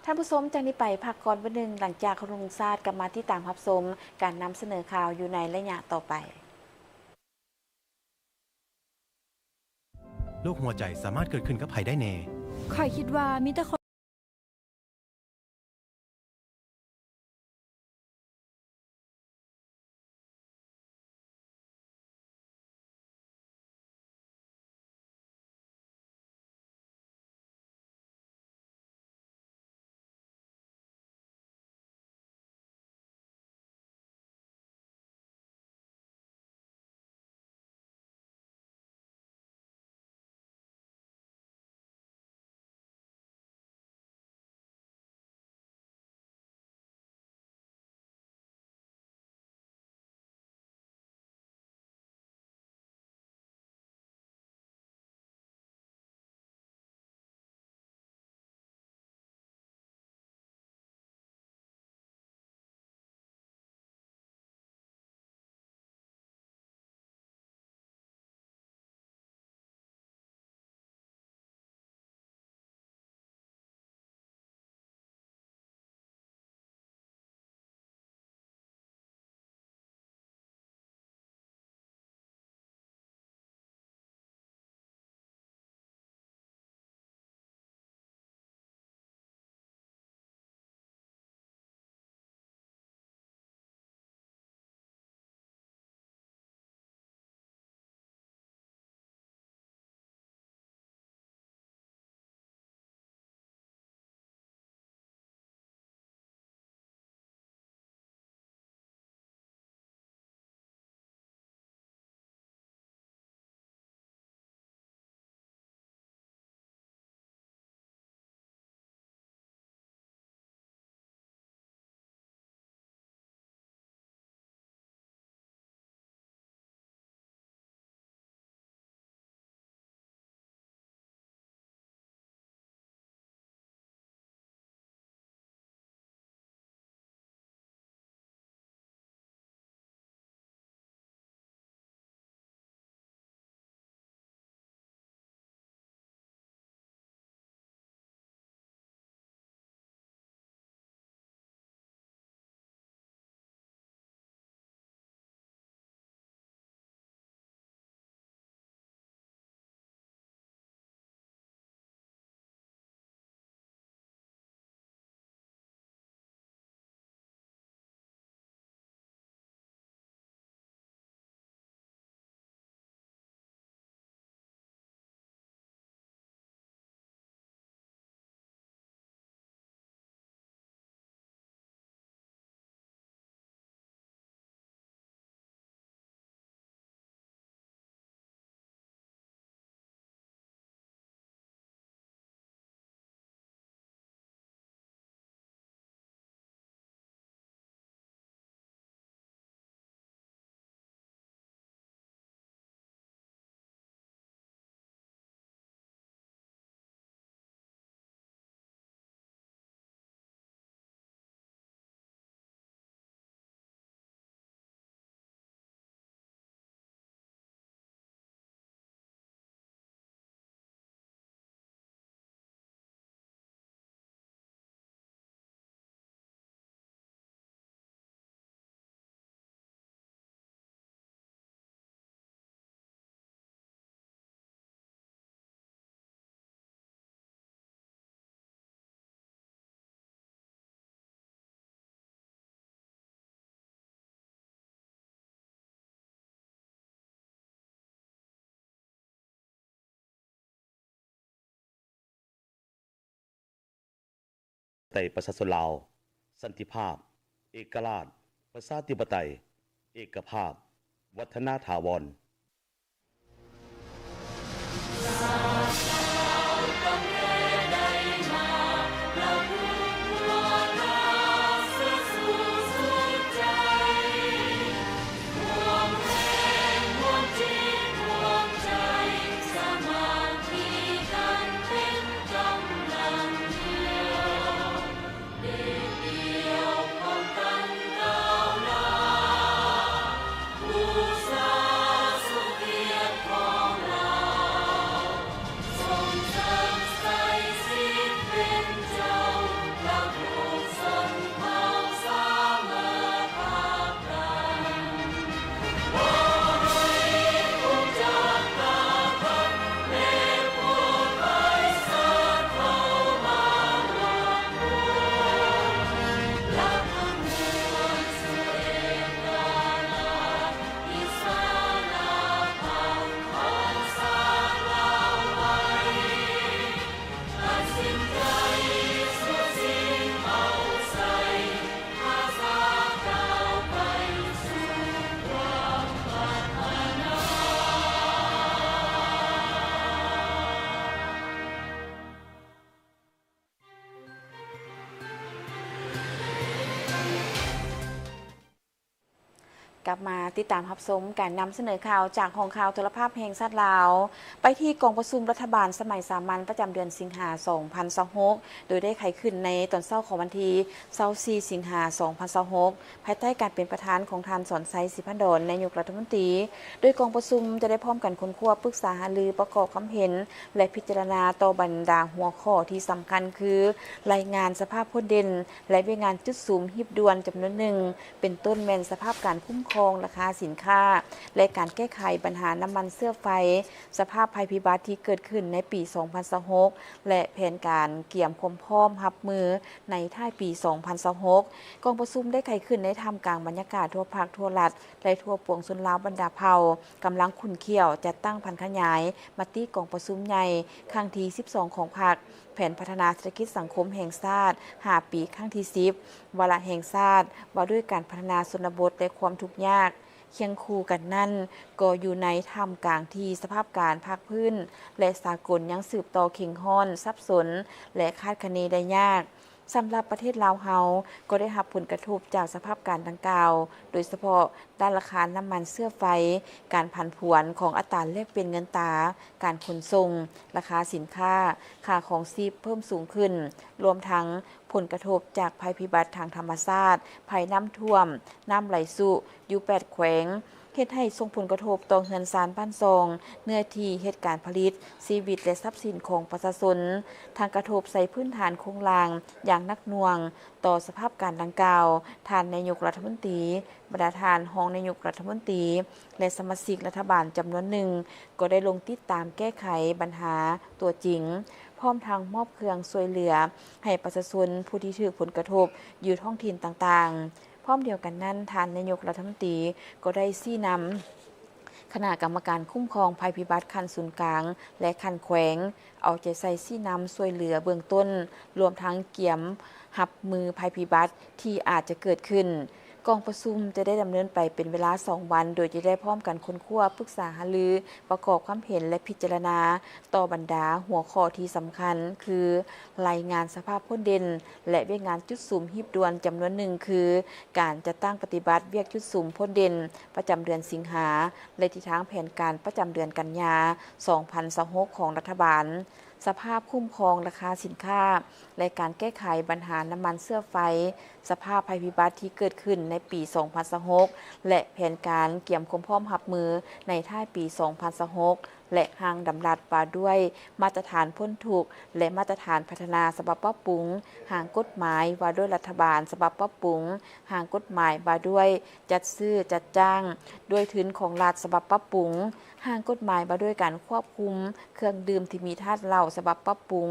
ທ່ານຜູ້ຊົມ, ຈາກນີ້ໄປພັກກ່ອນມື້ໜຶ່ງ, ຫຼັງຈາກເຄົາລົບເຄົາລົບຊາດ ກັບມາຕິດຕາມຮັບຊົມການນຳສະເໜີຂ່າວຢູ່ໃນໄລຍະຕໍ່ໄປ. ໂລກຫົວໃຈສາມາດເກີດຂຶ້ນກັບໃຜໄດ້ແນ່? ຂ້ອຍຄິດວ່າມີແຕ່ຄົນ ໄຕປະຊາຊົນລາວ, ສັນຕິພາບ, ເອກະລາດ, ປະຊາທິປະໄຕ, ເອກະພາບ, ວັດທະນາຖາວອນ. ກັບມາຕິດຕາມຮັບຊົມການນຳສະເໜີຂ່າວຈາກຫ້ອງຂ່າວໂທລະພາບແຫ່ງຊາດລາວ. ໄປທີ່ກອງປະຊຸມລັດຖະບານສະໄໝສາມັນປະຈຳເດືອນສິງຫາ ສອງພັນຊາວຫົກ ໂດຍໄດ້ໄຂຂຶ້ນໃນຕອນເຊົ້າຂອງວັນທີຊາວສີ່ ສິງຫາ ສອງພັນຊາວຫົກ ພາຍໃຕ້ການເປັນປະທານຂອງທ່ານ ສອນໄຊ ສີພັນດອນ ນາຍົກລັດຖະມົນຕີ, ໂດຍກອງປະຊຸມຈະໄດ້ພ້ອມກັນຄົ້ນຄວ້າ, ປຶກສາຫາລື, ປະກອບຄຳເຫັນ ແລະ ພິຈາລະນາຕໍ່ບັນດາຫົວຂໍ້ທີ່ສຳຄັນ ຄື ລາຍງານສະພາບພົ້ນເດັ່ນ ແລະ ວຽກງານຈຸດສຸມຮີບດ່ວນຈຳນວນໜຶ່ງ, ເປັນຕົ້ນແມ່ນສະພາບການຄຸ້ມຄອງລາຄາສິນຄ້າ ແລະ ການແກ້ໄຂບັນຫານ້ຳມັນເຊື້ອໄຟ, ສະພາບໄພພິບັດທີ່ເກີດຂຶ້ນໃນປີສອງພັນຊາວຫົກ ແລະ ແຜນການກຽມຄວາມພ້ອມຮັບມືໃນທ້າຍປີສອງພັນຊາວຫົກ. ກອງປະຊຸມໄດ້ໄຂຂຶ້ນໃນທ່າມກາງບັນຍາກາດທົ່ວພັກທົ່ວລັດ ແລະ ທົ່ວປວງຊົນລາວບັນດາເຜົ່າ ກຳລັງຂຸ້ນຂ້ຽວຈັດຕັ້ງຜັນຂະຫຍາຍມະຕິກອງປະຊຸມໃຫຍ່ຄັ້ງທີສິບສອງຂອງພັກ, ແຜນພັດທະນາເສດຖະກິດສັງຄົມແຫ່ງຊາດຫ້າປີຄັ້ງທີສິບ, ວາລະແຫ່ງຊາດວ່າດ້ວຍການພັດທະນາຊົນນະບົດ ແລະ ຄວາມທຸກຍາກ. ຄຽງຄູ່ກັນນັ້ນ, ກໍຢູ່ໃນທ່າມກາງທີ່ສະພາບການພາກພື້ນ ແລະ ສາກົນຍັງສືບຕໍ່ເຄັ່ງຮ້ອນ, ສັບສົນ ແລະ ຄາດຄະເນໄດ້ຍາກ. ສຳລັບປະເທດລາວເຮົາກໍໄດ້ຮັບຜົນກະທົບຈາກສະພາບການດັ່ງກ່າວ, ໂດຍສະເພາະດ້ານລາຄານ້ຳມັນເຊື້ອໄຟ, ການຜັນຜວນຂອງອັດຕາແລກປ່ຽນເງິນຕາ, ການຂົນສົ່ງ, ລາຄາສິນຄ້າ, ຄ່າຄອງຊີບເພີ່ມສູງຂຶ້ນ, ລວມທັງຜົນກະທົບຈາກໄພພິບັດທາງທຳມະຊາດ, ໄພນ້ຳຖ້ວມ, ນ້ຳໄຫຼຊຸຢູ່ແປດແຂວງ, ເຮັດໃຫ້ສົ່ງຜົນກະທົບຕໍ່ເຮືອນຊານບ້ານຊ່ອງ, ເນື້ອທີ່ເຮັດການຜະລິດ, ຊີວິດ ແລະ ຊັບສິນຂອງປະຊາຊົນ, ທັງກະທົບໃສ່ພື້ນຖານໂຄງລ່າງຢ່າງໜັກໜ່ວງ. ຕໍ່ສະພາບການດັ່ງກ່າວ, ທ່ານນາຍົກລັດຖະມົນຕີ, ບັນດາທ່ານຮອງນາຍົກລັດຖະມົນຕີ ແລະ ສະມາຊິກລັດຖະບານຈຳນວນໜຶ່ງ ກໍໄດ້ລົງຕິດຕາມແກ້ໄຂບັນຫາຕົວຈິງ, ພ້ອມທັງມອບເຄື່ອງຊ່ວຍເຫຼືອໃຫ້ປະຊາຊົນຜູ້ທີ່ຖືກຜົນກະທົບຢູ່ທ້ອງຖິ່ນຕ່າງໆ. ພ້ອມດຽວກັນນັ້ນ, ທ່ານນາຍົກລັດຖະມົນຕີກໍໄດ້ຊີ້ນຳຄະນະກຳມະການຄຸ້ມຄອງໄພພິບັດຂັ້ນສູນກາງ ແລະ ຂັ້ນແຂວງ ເອົາໃຈໃສ່ຊີ້ນຳຊ່ວຍເຫຼືອເບື້ອງຕົ້ນ, ລວມທັງກຽມຮັບມືໄພພິບັດທີ່ອາດຈະເກີດຂຶ້ນ. ກອງປະຊຸມຈະໄດ້ດຳເນີນໄປເປັນເວລາສອງວັນ, ໂດຍຈະໄດ້ພ້ອມກັນຄົ້ນຄວ້າ, ປຶກສາຫາລື, ປະກອບຄວາມເຫັນ ແລະ ພິຈາລະນາຕໍ່ບັນດາຫົວຂໍ້ທີ່ສຳຄັນ ຄື ລາຍງານສະພາບພົ້ນເດັ່ນ ແລະ ວຽກງານຈຸດສຸມຮີບດ່ວນຈຳນວນໜຶ່ງ ຄື ການຈັດຕັ້ງປະຕິບັດວຽກຈຸດສຸມພົ້ນເດັ່ນປະຈຳເດືອນສິງຫາ ແລະ ທິດທາງແຜນການປະຈຳເດືອນກັນຍາ ສອງພັນຊາວຫົກ ຂອງລັດຖະບານ, ສະພາບຄຸ້ມຄອງລາຄາສິນຄ້າ ແລະ ການແກ້ໄຂບັນຫານ້ຳມັນເຊື້ອໄຟ, ສະພາບໄພພິບັດທີ່ເກີດຂຶ້ນໃນປີສອງພັນຊາວຫົກ ແລະ ແຜນການກຽມຄວາມພ້ອມຮັບມືໃນທ້າຍປີສອງພັນຊາວຫົກ ແລະ ຮ່າງດຳລັດວ່າດ້ວຍມາດຕະຖານພົ້ນທຸກ ແລະ ມາດຕະຖານພັດທະນາສະບັບປັບປຸງ, ຮ່າງກົດໝາຍວ່າດ້ວຍລັດຖະບານສະບັບປັບປຸງ, ຮ່າງກົດໝາຍວ່າດ້ວຍຈັດຊື້ຈັດຈ້າງດ້ວຍທຶນຂອງລັດສະບັບປັບປຸງ, ຮ່າງກົດໝາຍວ່າດ້ວຍການຄວບຄຸມເຄື່ອງດື່ມທີ່ມີທາດເຫຼົ້າສະບັບປັບປຸງ,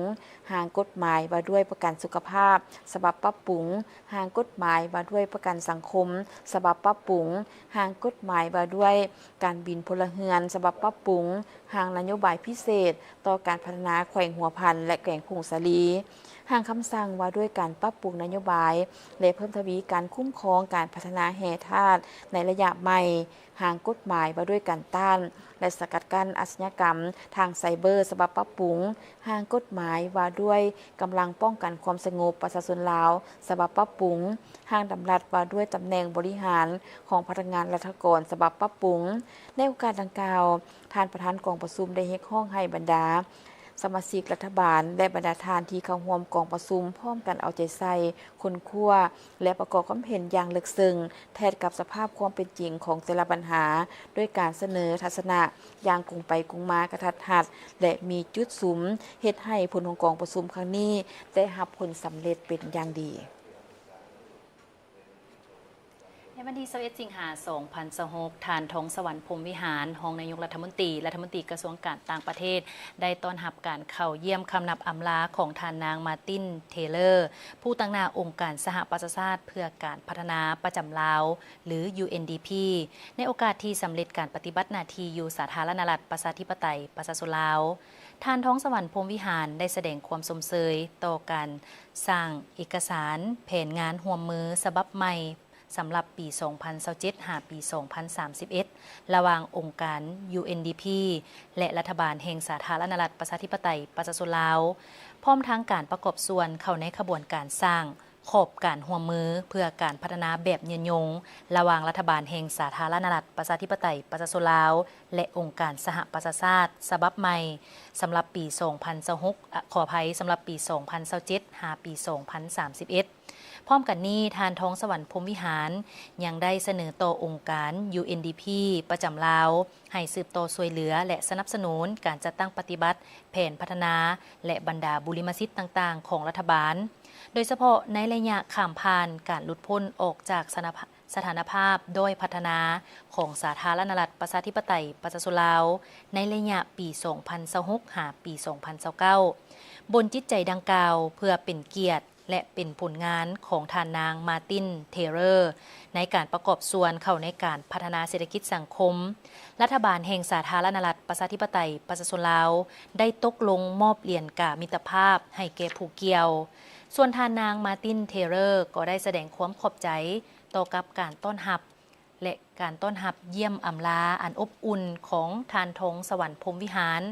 ຮ່າງກົດໝາຍວ່າດ້ວຍປະກັນສຸຂະພາບສະບັບປັບປຸງ, ຮ່າງກົດໝາຍວ່າດ້ວຍປະກັນສັງຄົມສະບັບປັບປຸງ, ຮ່າງກົດໝາຍວ່າດ້ວຍການບິນພົນລະເຮືອນສະບັບປັບປຸງ, ຮ່າງນະໂຍບາຍພິເສດຕໍ່ການພັດທະນາແຂວງຫົວພັນ ແລະ ແຂວງຜົ້ງສາລີ, ຮ່າງຄຳສັ່ງວ່າດ້ວຍການປັບປຸງນະໂຍບາຍ ແລະ ເພີ່ມທະວີການຄຸ້ມຄອງການພັດທະນາແຮ່ທາດໃນໄລຍະໃໝ່, ຮ່າງກົດໝາຍວ່າດ້ວຍການຕ້ານ ແລະ ສະກັດກັ້ນອາຊະຍາກຳທາງໄຊເບີສະບັບປັບປຸງ, ຮ່າງກົດໝາຍວ່າດ້ວຍກຳລັງປ້ອງກັນຄວາມສະຫງົບປະຊາຊົນລາວສະບັບປັບປຸງ, ຮ່າງດຳລັດວ່າດ້ວຍຕຳແໜ່ງບໍລິຫານຂອງພະນັກງານລັດຖະກອນສະບັບປັບປຸງ. ໃນໂອກາດດັ່ງກ່າວ, ທ່ານປະທານກອງປະຊຸມໄດ້ຮຽກຮ້ອງໃຫ້ບັນດາສະມາຊິກລັດຖະບານ ແລະ ບັນດາທ່ານທີ່ເຂົ້າຮ່ວມກອງປະຊຸມ ພ້ອມກັນເອົາໃຈໃສ່, ຄົ້ນຄວ້າ ແລະ ປະກອບຄວາມເຫັນຢ່າງເລິກເຊິ່ງແທດກັບສະພາບຄວາມເປັນຈິງຂອງແຕ່ລະບັນຫາ, ດ້ວຍການສະເໜີທັດສະນະຢ່າງກົງໄປກົງມາກະທັດຮັດ ແລະ ມີຈຸດສຸມ, ເຮັດໃຫ້ຜົນຂອງກອງປະຊຸມຄັ້ງນີ້ໄດ້ຮັບຜົນສຳເລັດເປັນຢ່າງດີ. ໃນວັນທີຊາວເອັດ ສິງຫາ ສອງພັນຊາວຫົກ, ທ່ານ ທອງສະຫວັນ ພົມວິຫານ ຮອງນາຍົກລັດຖະມົນຕີ, ລັດຖະມົນຕີກະຊວງການຕ່າງປະເທດ ໄດ້ຕ້ອນຮັບການເຂົ້າຢ້ຽມຄຳນັບອຳລາຂອງທ່ານນາງ ມາຕິນ ເທເລີ ຜູ້ຕາງໜ້າອົງການສະຫະປະຊາຊາດເພື່ອການພັດທະນາປະຈຳລາວ ຫຼື UNDP ໃນໂອກາດທີ່ສຳເລັດການປະຕິບັດໜ້າທີ່ຢູ່ສາທາລະນະລັດ ປະຊາທິປະໄຕ ປະຊາຊົນລາວ. ທ່ານ ທອງສະຫວັນ ພົມວິຫານ ໄດ້ສະແດງຄວາມຊົມເຊີຍຕໍ່ການສ້າງເອກະສານແຜນງານຮ່ວມມືສະບັບໃໝ່ ສຳລັບປີສອງພັນຊາວເຈັດ ຫາປີສອງພັນສາມສິບເອັດ ລະຫວ່າງອົງການ UNDP ແລະ ລັດຖະບານແຫ່ງສາທາລະນະລັດ ປະຊາທິປະໄຕ ປະຊາຊົນລາວ, ພ້ອມທັງການປະກອບສ່ວນເຂົ້າໃນຂະບວນການສ້າງຂອບການຮ່ວມມືເພື່ອການພັດທະນາແບບຍືນຍົງ ລະຫວ່າງລັດຖະບານແຫ່ງສາທາລະນະລັດ ປະຊາທິປະໄຕ ປະຊາຊົນລາວ ແລະ ອົງການສະຫະປະຊາຊາດ ສະບັບໃໝ່ ສຳລັບປີສອງພັນຊາວຫົກ ອະ ຂໍອະໄພ, ສຳລັບປີສອງພັນຊາວເຈັດ ຫາປີສອງພັນສາມສິບເອັດ. ພ້ອມກັນນີ້, ທ່ານ ທອງສະຫວັນ ພົມວິຫານ ຍັງໄດ້ສະເໜີຕໍ່ອົງການ UNDP ປະຈຳລາວ ໃຫ້ສືບຕໍ່ຊ່ວຍເຫຼືອ ແລະ ສະໜັບສະໜູນການຈັດຕັ້ງປະຕິບັດແຜນພັດທະນາ ແລະ ບັນດາບຸລິມະສິດຕ່າງໆຂອງລັດຖະບານ, ໂດຍສະເພາະໃນໄລຍະຂ້າມຜ່ານການຫຼຸດພົ້ນອອກຈາກສະນະພາ ສະຖານະພາບດ້ອຍພັດທະນາຂອງສາທາລະນະລັດ ປະຊາທິປະໄຕ ປະຊາຊົນລາວ ໃນໄລຍະປີສອງພັນຊາວຫົກ ຫາປີສອງພັນຊາວເກົ້າ. ບົນຈິດໃຈດັ່ງກ່າວ ເພື່ອເປັນກຽດ ແລະ ເປັນຜົນງານຂອງທ່ານນາງ ມາຕິນ ເທເລີ ໃນການປະກອບສ່ວນເຂົ້າໃນການພັດທະນາເສດຖະກິດສັງຄົມ, ລັດຖະບານແຫ່ງສາທາລະນະລັດ ປະຊາທິປະໄຕ ປະຊາຊົນລາວ ໄດ້ຕົກລົງມອບຫຼຽນກາມິດຕະພາບໃຫ້ແກ່ຜູ້ກ່ຽວ. ສ່ວນທ່ານນາງ ມາຕິນ ເທເລີ ກໍໄດ້ສະແດງຄວາມຂອບໃຈຕໍ່ກັບການຕ້ອນຮັບ ແລະ ການຕ້ອນຮັບຢ້ຽມອຳລາອັນອົບອຸ່ນຂອງທ່ານ ທອງສະຫວັນ ພົມວິຫານ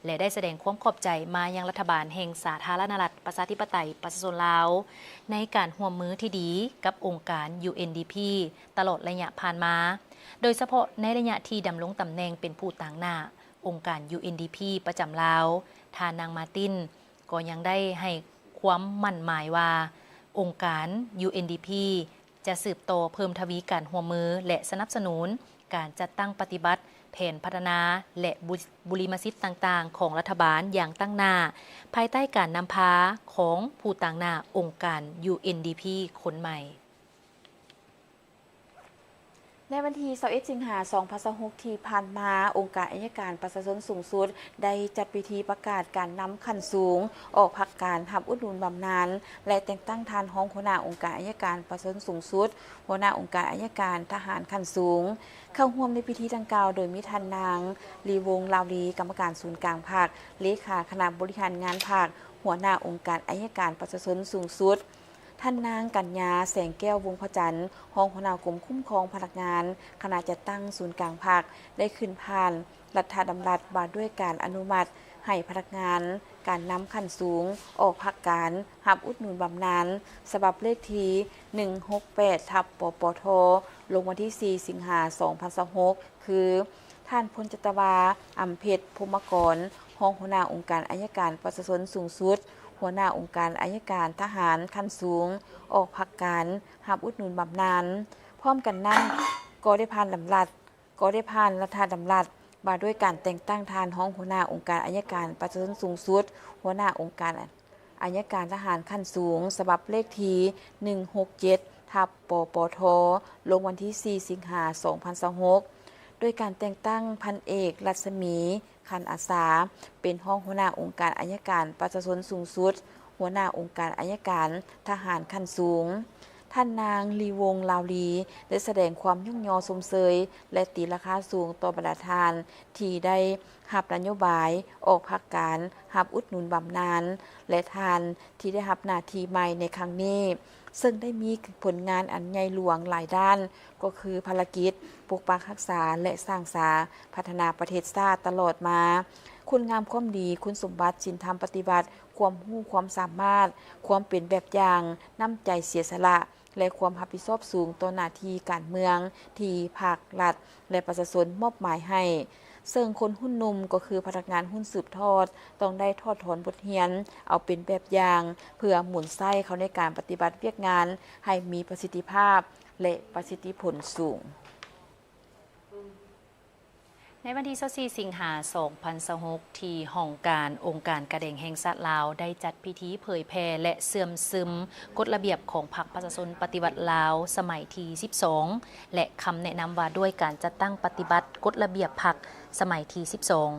ແລະ ໄດ້ສະແດງຄວາມຂອບໃຈມາຍັງລັດຖະບານແຫ່ງສາທາລະນະລັດ ປະຊາທິປະໄຕ ປະຊາຊົນລາວ ໃນການຮ່ວມມືທີ່ດີກັບອົງການ UNDP ຕະຫຼອດໄລຍະຜ່ານມາ, ໂດຍສະເພາະໃນໄລຍະທີ່ດຳລົງຕຳແໜ່ງເປັນຜູ້ຕາງໜ້າອົງການ UNDP ປະຈຳລາວ, ທ່ານນາງ ມາຕິນ ກໍຍັງໄດ້ໃຫ້ຄວາມໝັ້ນໝາຍວ່າ ອົງການ UNDP ຈະສືບຕໍ່ເພີ່ມທະວີການຮ່ວມມື ແລະ ສະໜັບສະໜູນການຈັດຕັ້ງປະຕິບັດແຜນພັດທະນາ ແລະ ບຸ ບຸລິມະສິດຕ່າງໆຂອງລັດຖະບານຢ່າງຕັ້ງໜ້າ, ພາຍໃຕ້ການນຳພາຂອງຜູ້ຕາງໜ້າອົງການ UNDP ຄົນໃໝ່. ໃນວັນທີຊາວເອັດ ສິງຫາ ສອງພັນຊາວຫົກ ທີ່ຜ່ານມາ, ອົງການໄອຍະການປະຊາຊົນສູງສຸດ ໄດ້ຈັດພິທີປະກາດການນຳຂັ້ນສູງອອກພັກການ, ຮັບອຸດໜູນບຳນານ ແລະ ແຕ່ງຕັ້ງທ່ານຮອງຫົວໜ້າອົງການໄອຍະການປະຊາຊົນສູງສຸດ, ຫົວໜ້າອົງການໄອຍະການທະຫານຂັ້ນສູງ. ເຂົ້າຮ່ວມໃນພິທີດັ່ງກ່າວໂດຍມີທ່ານນາງ ລີວົງ ລາວລີ, ກຳມະການສູນກາງພັກ, ເລຂາຄະນະບໍລິຫານງານພັກ, ຫົວໜ້າອົງການໄອຍະການປະຊາຊົນສູງສຸດ. ທ່ານນາງ ກັນຍາ ແສງແກ້ວວົງພະຈັນ, ຮອງຫົວໜ້າກົມຄຸ້ມຄອງພະນັກງານ, ຄະນະຈັດຕັ້ງສູນກາງພັກ ໄດ້ຂຶ້ນຜ່ານລັດຖະດຳລັດວ່າດ້ວຍການອະນຸມັດໃຫ້ພະນັກງານການນຳຂັ້ນສູງອອກພັກການ ຮັບອຸດໜູນບຳນານ ສະບັບເລກທີ ໜຶ່ງຫົກແປດ ທັບ ປປທ ລົງວັນທີ ສີ່ ສິງຫາ ສອງພັນຊາວຫົກ ຄື ທ່ານ ພົນຈັດຕະວາ ອຳເພັດ ພົມມະກອນ, ຮອງຫົວໜ້າອົງການໄອຍະການປະຊາຊົນສູງສຸດ, ຫົວໜ້າອົງການໄອຍະການທະຫານຂັ້ນສູງ ອອກພັກການ ຮັບອຸດໜູນບຳນານ. ພ້ອມກັນນັ້ນ, ກໍໄດ້ຜ່ານດຳລັດ, ກໍໄດ້ຜ່ານລັດຖະດຳລັດວ່າດ້ວຍການແຕ່ງຕັ້ງທ່ານຮອງຫົວໜ້າອົງການໄອຍະການປະຊາຊົນສູງສຸດ, ຫົວໜ້າອົງການ ອັຍການທະຫານຂັ້ນສູງ ສະບັບເລກທີ ໜຶ່ງຫົກເຈັດ ທັບ ປປທ ລົງວັນທີ ສີ່ ສິງຫາ ສອງພັນຊາວຫົກ ໂດຍການແຕ່ງຕັ້ງພັນເອກ ລັດສະໝີ ຂັນອາສາ ເປັນຮອງຫົວໜ້າອົງການໄອຍະການປະຊາຊົນສູງສຸດ, ຫົວໜ້າອົງການໄອຍະການທະຫານຂັ້ນສູງ. ທ່ານນາງ ລີວົງ ລາວລີ ໄດ້ສະແດງຄວາມຍ້ອງຍໍຊົມເຊີຍ ແລະ ຕີລາຄາສູງຕໍ່ບັນດາທ່ານທີ່ໄດ້ຮັບນະໂຍບາຍອອກພັກການຮັບອຸດໜູນບຳນານ ແລະ ທ່ານທີ່ໄດ້ຮັບໜ້າທີ່ໃໝ່ໃນຄັ້ງນີ້ ເຊິ່ງໄດ້ມີຜົນງານອັນໃຫຍ່ຫຼວງຫຼາຍດ້ານ ກໍຄືພາລະກິດປົກປັກຮັກສາ ແລະ ສ້າງສາພັດທະນາປະເທດຊາດຕະຫຼອດມາ. ຄຸນງາມຄວາມດີ, ຄຸນສົມບັດ, ສິນທຳປະຕິວັດ, ຄວາມຮູ້ຄວາມສາມາດ, ຄວາມເປັນແບບຢ່າງ, ນ້ຳໃຈເສຍສະຫຼະ ແລະ ຄວາມຮັບຜິດຊອບສູງຕໍ່ໜ້າທີ່ການເມືອງທີ່ພັກ, ລັດ ແລະ ປະຊາຊົນມອບໝາຍໃຫ້, ເຊິ່ງຄົນຮຸ່ນໜຸ່ມກໍຄືພະນັກງານຮຸ່ນສືບທອດ ຕ້ອງໄດ້ຖອດຖອນບົດຮຽນເອົາເປັນແບບຢ່າງ ເພື່ອໝູນໃຊ້ເຂົ້າໃນການປະຕິບັດວຽກງານໃຫ້ມີປະສິດທິພາບ ແລະ ປະສິດທິຜົນສູງ. ໃນວັນທີຊາວສີ່ ສິງຫາ ສອງພັນຊາວຫົກ ທີ່ຫ້ອງການອົງການກາແດງແຫ່ງຊາດລາວ ໄດ້ຈັດພິທີເຜີຍແຜ່ ແລະ ເຊື່ອມຊຶມກົດລະບຽບຂອງພັກປະຊາຊົນປະຕິວັດລາວສະໄໝທີສິບສອງ ແລະ ຄຳແນະນຳວ່າດ້ວຍການຈັດຕັ້ງປະຕິບັດກົດລະບຽບພັກສະໄໝທີສິບສອງ.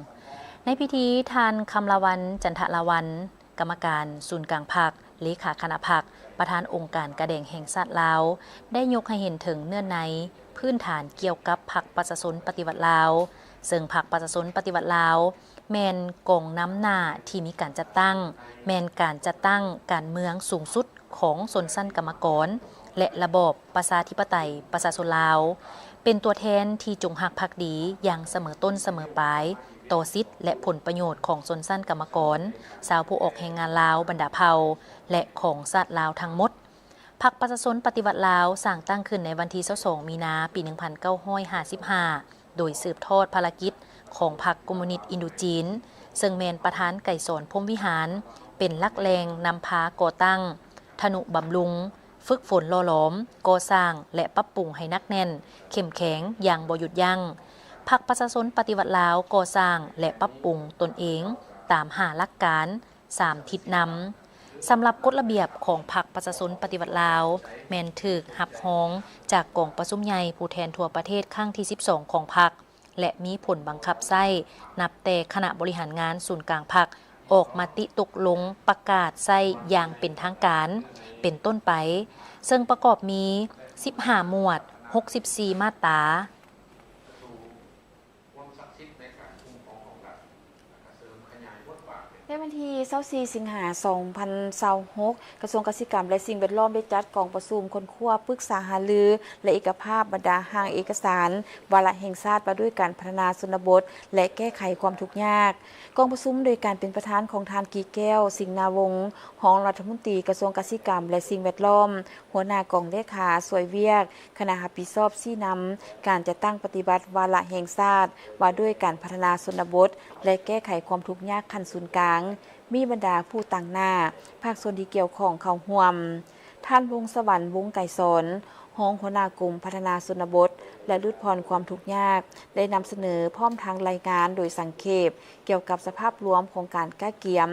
ໃນພິທີ ທ່ານ ຄຳລາວັນ ຈັນທະລາວັນ ກຳມະການສູນກາງພັກ, ເລຂາຄະນະພັກ, ປະທານອົງການກາແດງແຫ່ງຊາດລາວ ໄດ້ຍົກໃຫ້ເຫັນເຖິງເນື້ອໃນພື້ນຖານກ່ຽວກັບພັກປະຊາຊົນປະຕິວັດລາວ, ເຊິ່ງພັກປະຊາຊົນປະຕິວັດລາວ ແມ່ນກອງນຳໜ້າທີ່ມີການຈັດຕັ້ງ, ແມ່ນການຈັດຕັ້ງການເມືອງສູງສຸດຂອງຊົນຊັ້ນກຳມະກອນ ແລະ ລະບອບປະຊາທິປະໄຕປະຊາຊົນລາວ, ເປັນຕົວແທນທີ່ຈົງຮັກພັກດີຢ່າງສະເໝີຕົ້ນສະເໝີປາຍ ຕໍ່ສິດ ແລະ ຜົນປະໂຫຍດຂອງຊົນຊັ້ນກຳມະກອນ, ຊາວຜູ້ອອກແຮງງານລາວບັນດາເຜົ່າ ແລະ ຂອງຊາດລາວທັງໝົດ. ພັກປະຊາຊົນປະຕິວັດລາວ ສ້າງຕັ້ງຂຶ້ນໃນວັນທີຊາວສອງ ມີນາ ປີໜຶ່ງພັນເກົ້າຮ້ອຍຫ້າສິບຫ້າ ໂດຍສືບທອດພາລະກິດຂອງພັກຄອມມູນິດອິນໂດຈີນ, ເຊິ່ງແມ່ນປະທານໄກສອນ ພົມວິຫານ ເປັນຫຼັກແຫຼ່ງນຳພາກໍ່ຕັ້ງ, ທະນຸບຳລຸງ, ຝຶກຝົນຫຼໍ່ຫຼອມ, ກໍ່ສ້າງ ແລະ ປັບປຸງໃຫ້ໜັກແໜ້ນ, ເຂັ້ມແຂງຢ່າງບໍ່ຢຸດຢັ້ງ. ພັກປະຊາຊົນປະຕິວັດລາວ ກໍ່ສ້າງ ແລະ ປັບປຸງຕົນເອງຕາມຫ້າຫຼັກການ, ສາມທິດນຳ. ສຳລັບກົດລະບຽບຂອງພັກປະຊາຊົນປະຕິວັດລາວ ແມ່ນຖືກຮັບຮອງຈາກກອງປະຊຸມໃຫຍ່ຜູ້ແທນທົ່ວປະເທດຄັ້ງທີສິບສອງຂອງພັກ ແລະ ມີຜົນບັງຄັບໃຊ້ນັບແຕ່ຄະນະບໍລິຫານງານສູນກາງພັກ ອອກມະຕິຕົກລົງປະກາດໃຊ້ຢ່າງເປັນທາງການເປັນຕົ້ນໄປ, ເຊິ່ງປະກອບມີສິບຫ້າໝວດ, ຫົກສິບສີ່ມາດຕາ. ໃນວັນທີຊາວສີ່ ສິງຫາ ສອງພັນຊາວຫົກ ກະຊວງກະສິກຳ ແລະ ສິ່ງແວດລ້ອມ ໄດ້ຈັດກອງປະຊຸມຄົ້ນຄວ້າ, ປຶກສາຫາລື ແລະ ເອກະພາບບັນດາຮ່າງເອກະສານວາລະແຫ່ງຊາດວ່າດ້ວຍການພັດທະນາຊົນນະບົດ ແລະ ແກ້ໄຂຄວາມທຸກຍາກ. ກອງປະຊຸມໂດຍການເປັນປະທານຂອງທ່ານ ກີແກ້ວ ສິງນາວົງ ຮອງລັດຖະມົນຕີກະຊວງກະສິກຳ ແລະ ສິ່ງແວດລ້ອມ, ຫົວໜ້າກອງເລຂາຊ່ວຍວຽກ ຄະນະຮັບຜິດຊອບຊີ້ນຳການຈັດຕັ້ງປະຕິບັດວາລະແຫ່ງຊາດວ່າດ້ວຍການພັດທະນາຊົນນະບົດ ແລະ ແກ້ໄຂຄວາມທຸກຍາກຂັ້ນສູນກາງ, ມີບັນດາຜູ້ຕາງໜ້າພາກສ່ວນທີ່ກ່ຽວຂ້ອງເຂົ້າຮ່ວມ. ທ່ານ ວົງສະຫວັນ ວົງໄກສອນ ຮອງຫົວໜ້າກົມພັດທະນາຊົນນະບົດ ແລະ ຫຼຸດຜ່ອນຄວາມທຸກຍາກ ໄດ້ນຳສະເໜີພ້ອມທັງລາຍງານໂດຍສັງເຂບ ກ່ຽວກັບສະພາບລວມຂອງການກະກຽມ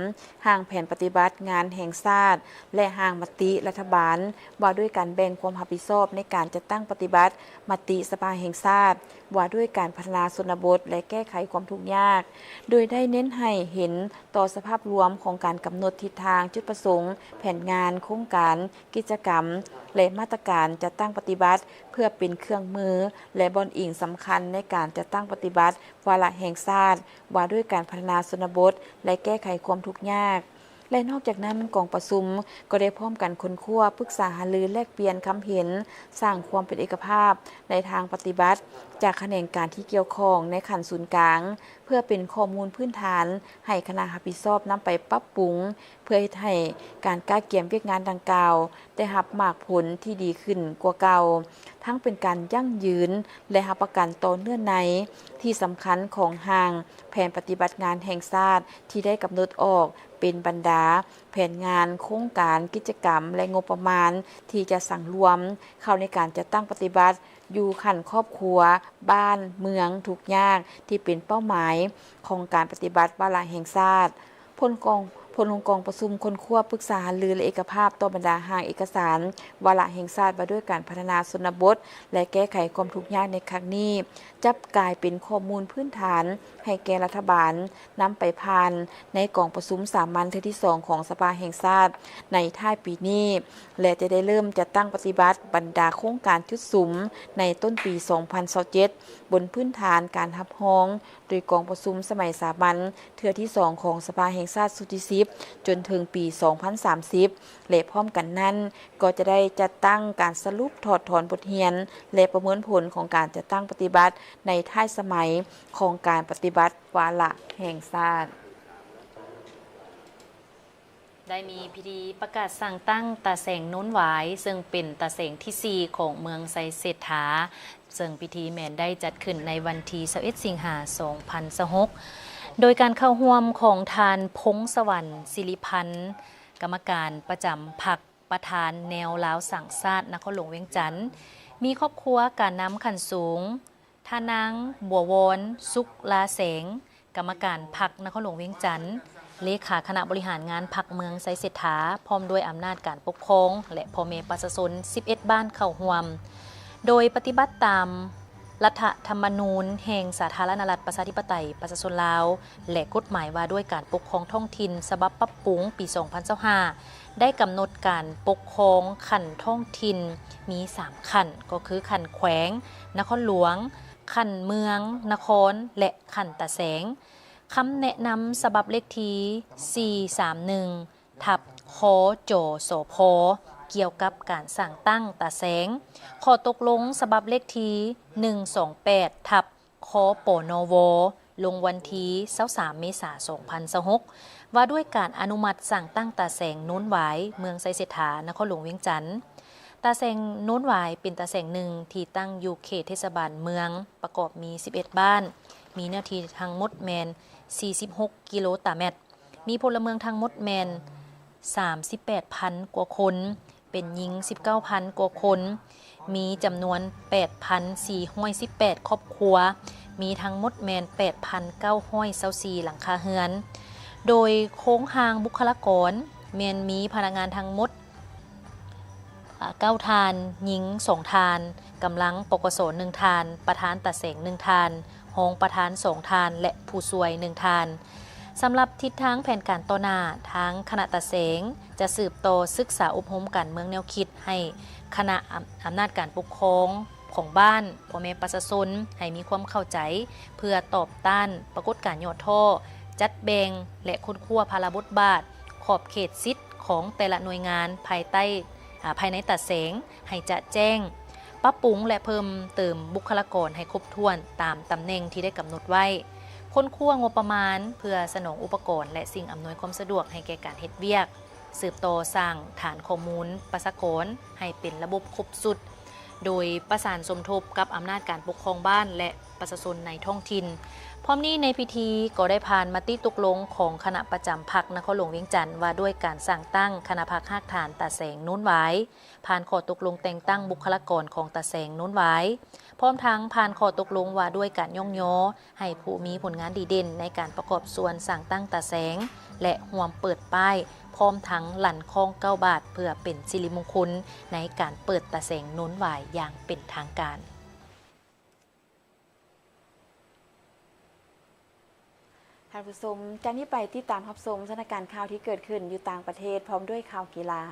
ຮ່າງແຜນປະຕິບັດງານແຫ່ງຊາດ ແລະ ຮ່າງມະຕິລັດຖະບານວ່າດ້ວຍການແບ່ງຄວາມຮັບຜິດຊອບໃນການຈັດຕັ້ງປະຕິບັດມະຕິສະພາແຫ່ງຊາດວ່າດ້ວຍການພັດທະນາຊົນນະບົດ ແລະ ແກ້ໄຂຄວາມທຸກຍາກ, ໂດຍໄດ້ເນັ້ນໃຫ້ເຫັນຕໍ່ສະພາບລວມຂອງການກຳນົດທິດທາງ, ຈຸດປະສົງ, ແຜນງານ, ໂຄງການ, ກິດຈະກຳ ແລະ ມາດຕະການຈັດຕັ້ງປະຕິບັດ ເພື່ອເປັນເຄື່ອງມື ແລະ ບ່ອນອີງສຳຄັນໃນການຈັດຕັ້ງປະຕິບັດວາລະແຫ່ງຊາດ ວ່າດ້ວຍການພັດທະນາຊົນນະບົດ ແລະ ແກ້ໄຂຄວາມທຸກຍາກ ແລະ ນອກຈາກນັ້ນ ກອງປະຊຸມກໍໄດ້ພ້ອມກັນຄົ້ນຄວ້າ, ປຶກສາຫາລື, ແລກປ່ຽນຄຳເຫັນ, ສ້າງຄວາມເປັນເອກະພາບໃນທາງປະຕິບັດ ຈາກຂະແໜງການທີ່ກ່ຽວຂ້ອງໃນຂັ້ນສູນກາງ ເພື່ອເປັນຂໍ້ມູນພື້ນຖານໃຫ້ຄະນະຮັບຜິດຊອບນຳໄປປັບປຸງ ເພື່ອເຮັດໃຫ້ການກະກຽມວຽກງານດັ່ງກ່າວ ໄດ້ຮັບໝາກຜົນທີ່ດີຂຶ້ນກວ່າເກົ່າ, ທັງເປັນການຢັ້ງຢືນ ແລະ ຮັບປະກັນຕໍ່ເນື້ອໃນທີ່ສຳຄັນຂອງຮ່າງແຜນປະຕິບັດງານແຫ່ງຊາດທີ່ໄດ້ກຳນົດອອກເປັນບັນດາແຜນງານ, ໂຄງການ, ກິດຈະກຳ ແລະ ງົບປະມານທີ່ຈະສັງລວມເຂົ້າໃນການຈັດຕັ້ງປະຕິບັດຢູ່ຂັ້ນຄອບຄົວ, ບ້ານ, ເມືອງ, ທຸກຍາກທີ່ເປັນເປົ້າໝາຍຂອງການປະຕິບັດວາລະແຫ່ງຊາດ. ຜົນຂອງ ຜົນຂອງກອງປະຊຸມຄົ້ນຄວ້າປຶກສາຫາລື ແລະ ເອກະພາບຕໍ່ບັນດາຮ່າງເອກະສານວາລະແຫ່ງຊາດວ່າດ້ວຍການພັດທະນາຊົນນະບົດ ແລະ ແກ້ໄຂຄວາມທຸກຍາກໃນຄັ້ງນີ້ ຈັບກາຍເປັນຂໍ້ມູນພື້ນຖານໃຫ້ແກ່ລັດຖະບານນຳໄປຜ່ານໃນກອງປະຊຸມສາມັນເທື່ອທີສອງຂອງສະພາແຫ່ງຊາດໃນທ້າຍປີນີ້ ແລະ ຈະໄດ້ເລີ່ມຈັດຕັ້ງປະຕິບັດບັນດາໂຄງການຈຸດສຸມໃນຕົ້ນປີສອງພັນຊາວເຈັດ ບົນພື້ນຖານການຮັບຮອງໂດຍກອງປະຊຸມສະໄໝສາມັນ ເທື່ອທີສອງຂອງສະພາແຫ່ງຊາດຊຸດທີສິບ ຈົນເຖິງປີສອງພັນສາມສິບ ແລະ ພ້ອມກັນນັ້ນ ກໍຈະໄດ້ຈັດຕັ້ງການສະຫຼຸບຖອດຖອນບົດຮຽນ ແລະ ປະເມີນຜົນຂອງການຈັດຕັ້ງປະຕິບັດໃນທ້າຍສະໄໝຂອງການປະຕິບັດວາລະແຫ່ງຊາດ. ໄດ້ມີພິທີປະກາດສ້າງຕັ້ງຕາແສງໂນນຫວາຍ ເຊິ່ງເປັນຕາແສງທີສີ່ຂອງເມືອງໄຊເສດຖາ, ເຊິ່ງພິທີແມ່ນໄດ້ຈັດຂຶ້ນໃນວັນທີຊາວເອັດ ສິງຫາ ສອງພັນຊາວຫົກ ໂດຍການເຂົ້າຮ່ວມຂອງທ່ານ ພົງສະຫວັນ ສິລິພັນ ກຳມະການປະຈຳພັກ ປະທານແນວລາວສ້າງຊາດນະຄອນຫຼວງວຽງຈັນ, ມີຄອບຄົວການນຳຂັ້ນສູງ, ທ່ານນາງ ບົວວອນ ສຸກລາແສງ ກຳມະການພັກນະຄອນຫຼວງວຽງຈັນ, ເລຂາຄະນະບໍລິຫານງານພັກເມືອງໄຊເສດຖາ, ພ້ອມດ້ວຍອຳນາດການປົກຄອງ ແລະ ພໍ່ແມ່ປະຊາຊົນສິບເອັດບ້ານເຂົ້າຮ່ວມ, ໂດຍປະຕິບັດຕາມລັດຖະທຳມະນູນແຫ່ງສາທາລະນະລັດປະຊາທິປະໄຕປະຊາຊົນລາວ ແລະ ກົດໝາຍວ່າດ້ວຍການປົກຄອງທ້ອງຖິ່ນສະບັບປັບປຸງປີສອງພັນຊາວຫ້າ ໄດ້ກຳນົດການປົກຄອງຂັ້ນທ້ອງຖິ່ນມີສາມຂັ້ນ ກໍຄືຂັ້ນແຂວງ, ນະຄອນຫຼວງ, ຂັ້ນເມືອງ, ນະຄອນ ແລະ ຂັ້ນຕາແສງ. ຄຳແນະນຳສະບັບເລກທີສີ່ສາມໜຶ່ງ ທັບ ຄຈສພ ກ່ຽວກັບການສ້າງຕັ້ງຕາແສງ, ຂໍ້ຕົກລົງສະບັບເລກທີໜຶ່ງສອງແປດ ທັບ ຄປນວ ລົງວັນທີຊາວສາມເມສາສອງພັນຊາວຫົກ ວ່າດ້ວຍການອະນຸມັດສ້າງຕັ້ງຕາແສງໂນນຫວາຍ ເມືອງໄຊເສດຖາ ນະຄອນຫຼວງວຽງຈັນ. ຕາແສງໂນນຫວາຍເປັນຕາແສງໜຶ່ງທີ່ຕັ້ງຢູ່ເຂດເທດສະບານເມືອງ, ປະກອບມີສິບເອັດບ້ານ, ມີເນື້ອທີ່ທັງໝົດແມ່ນສີ່ສິບຫົກກິໂລຕາແມັດ, ມີພົນລະເມືອງທັງໝົດແມ່ນສາມສິບແປດພັນກວ່າຄົນ, ເປັນຍິງສິບເກົ້າພັນກວ່າຄົນ, ມີຈຳນວນແປດພັນສີ່ຮ້ອຍສິບແປດຄອບຄົວ, ມີທັງໝົດແມ່ນແປດພັນເກົ້າຮ້ອຍຊາວສີ່ຫຼັງຄາເຮືອນ, ໂດຍໂຄງຮ່າງບຸກຄະລາກອນແມ່ນມີພະນັກງານທັງໝົດ ເກົ້າທ່ານ, ຍິງສອງທ່ານ, ກຳລັງ ປກສ ໜຶ່ງທ່ານ, ປະທານຕາແສງໜຶ່ງທ່ານ, ຮອງປະທານສອງທ່ານ ແລະ ຜູ້ຊ່ວຍໜຶ່ງທ່ານ. ສຳລັບທິດທາງແຜນການຕໍ່ໜ້າ, ທາງຄະນະຕາແສງຈະສືບຕໍ່ສຶກສາອົບຮົມການເມືອງແນວຄິດໃຫ້ຄະນະອຳ ອຳນາດການປົກຄອງຂອງບ້ານ, ພໍ່ແມ່ປະຊາຊົນ ໃຫ້ມີຄວາມເຂົ້າໃຈ ເພື່ອຕອບຕ້ານປາກົດການຫຍໍ້ທໍ້, ຈັດແບ່ງ ແລະ ຄົ້ນຄວ້າພາລະບົດບາດ, ຂອບເຂດສິດຂອງແຕ່ລະໜ່ວຍງານພາຍໃຕ້ ອາ ພາຍໃນຕາແສງໃຫ້ຈະແຈ້ງ, ປັບປຸງ ແລະ ເພີ່ມເຕີມບຸກຄະລາກອນໃຫ້ຄົບຖ້ວນຕາມຕຳແໜ່ງທີ່ໄດ້ກຳນົດໄວ້, ຄົ້ນຄວ້າງົບປະມານເພື່ອສະໜອງອຸປະກອນ ແລະ ສິ່ງອຳນວຍຄວາມສະດວກໃຫ້ແກ່ການເຮັດວຽກ, ສືບຕໍ່ສ້າງຖານຂໍ້ມູນປະຊາກອນໃຫ້ເປັນລະບົບຄົບຊຸດ, ໂດຍປະສານສົມທົບກັບອຳນາດການປົກຄອງບ້ານ ແລະ ປະຊາຊົນໃນທ້ອງຖິ່ນ. ພ້ອມນີ້ໃນພິທີກໍໄດ້ຜ່ານມະຕິຕົກລົງຂອງຄະນະປະຈຳພັກນະຄອນຫຼວງວຽງຈັນ ວ່າດ້ວຍການສ້າງຕັ້ງຄະນະພັກຮາກຖານຕາແສງໂນນຫວາຍ, ຜ່ານຂໍ້ຕົກລົງແຕ່ງຕັ້ງບຸກຄະລາກອນຂອງຕາແສງໂນນຫວາຍ, ພ້ອມທັງຜ່ານຂໍ້ຕົກລົງວ່າດ້ວຍການຍ້ອງຍໍໃຫ້ຜູ້ມີຜົນງານດີເດັ່ນໃນການປະກອບສ່ວນສ້າງຕັ້ງຕາແສງ ແລະ ຮ່ວມເປີດປ້າຍ, ພ້ອມທັງລັ່ນຄ້ອງເກົ້າບາດ ເພື່ອເປັນສິລິມຸງຄຸນໃນການເປີດຕາແສງໂນນຫວາຍຢ່າງເປັນທາງການ. ທ່ານຜູ້ຊົມ, ຈາກນີ້ໄປຕິດຕາມຮັບຊົມສະຖານະການຂ່າວທີ່ເກີດຂຶ້ນຢູ່ຕ່າງປະເທດ ພ້ອມດ້ວຍຂ່າວກິລາ.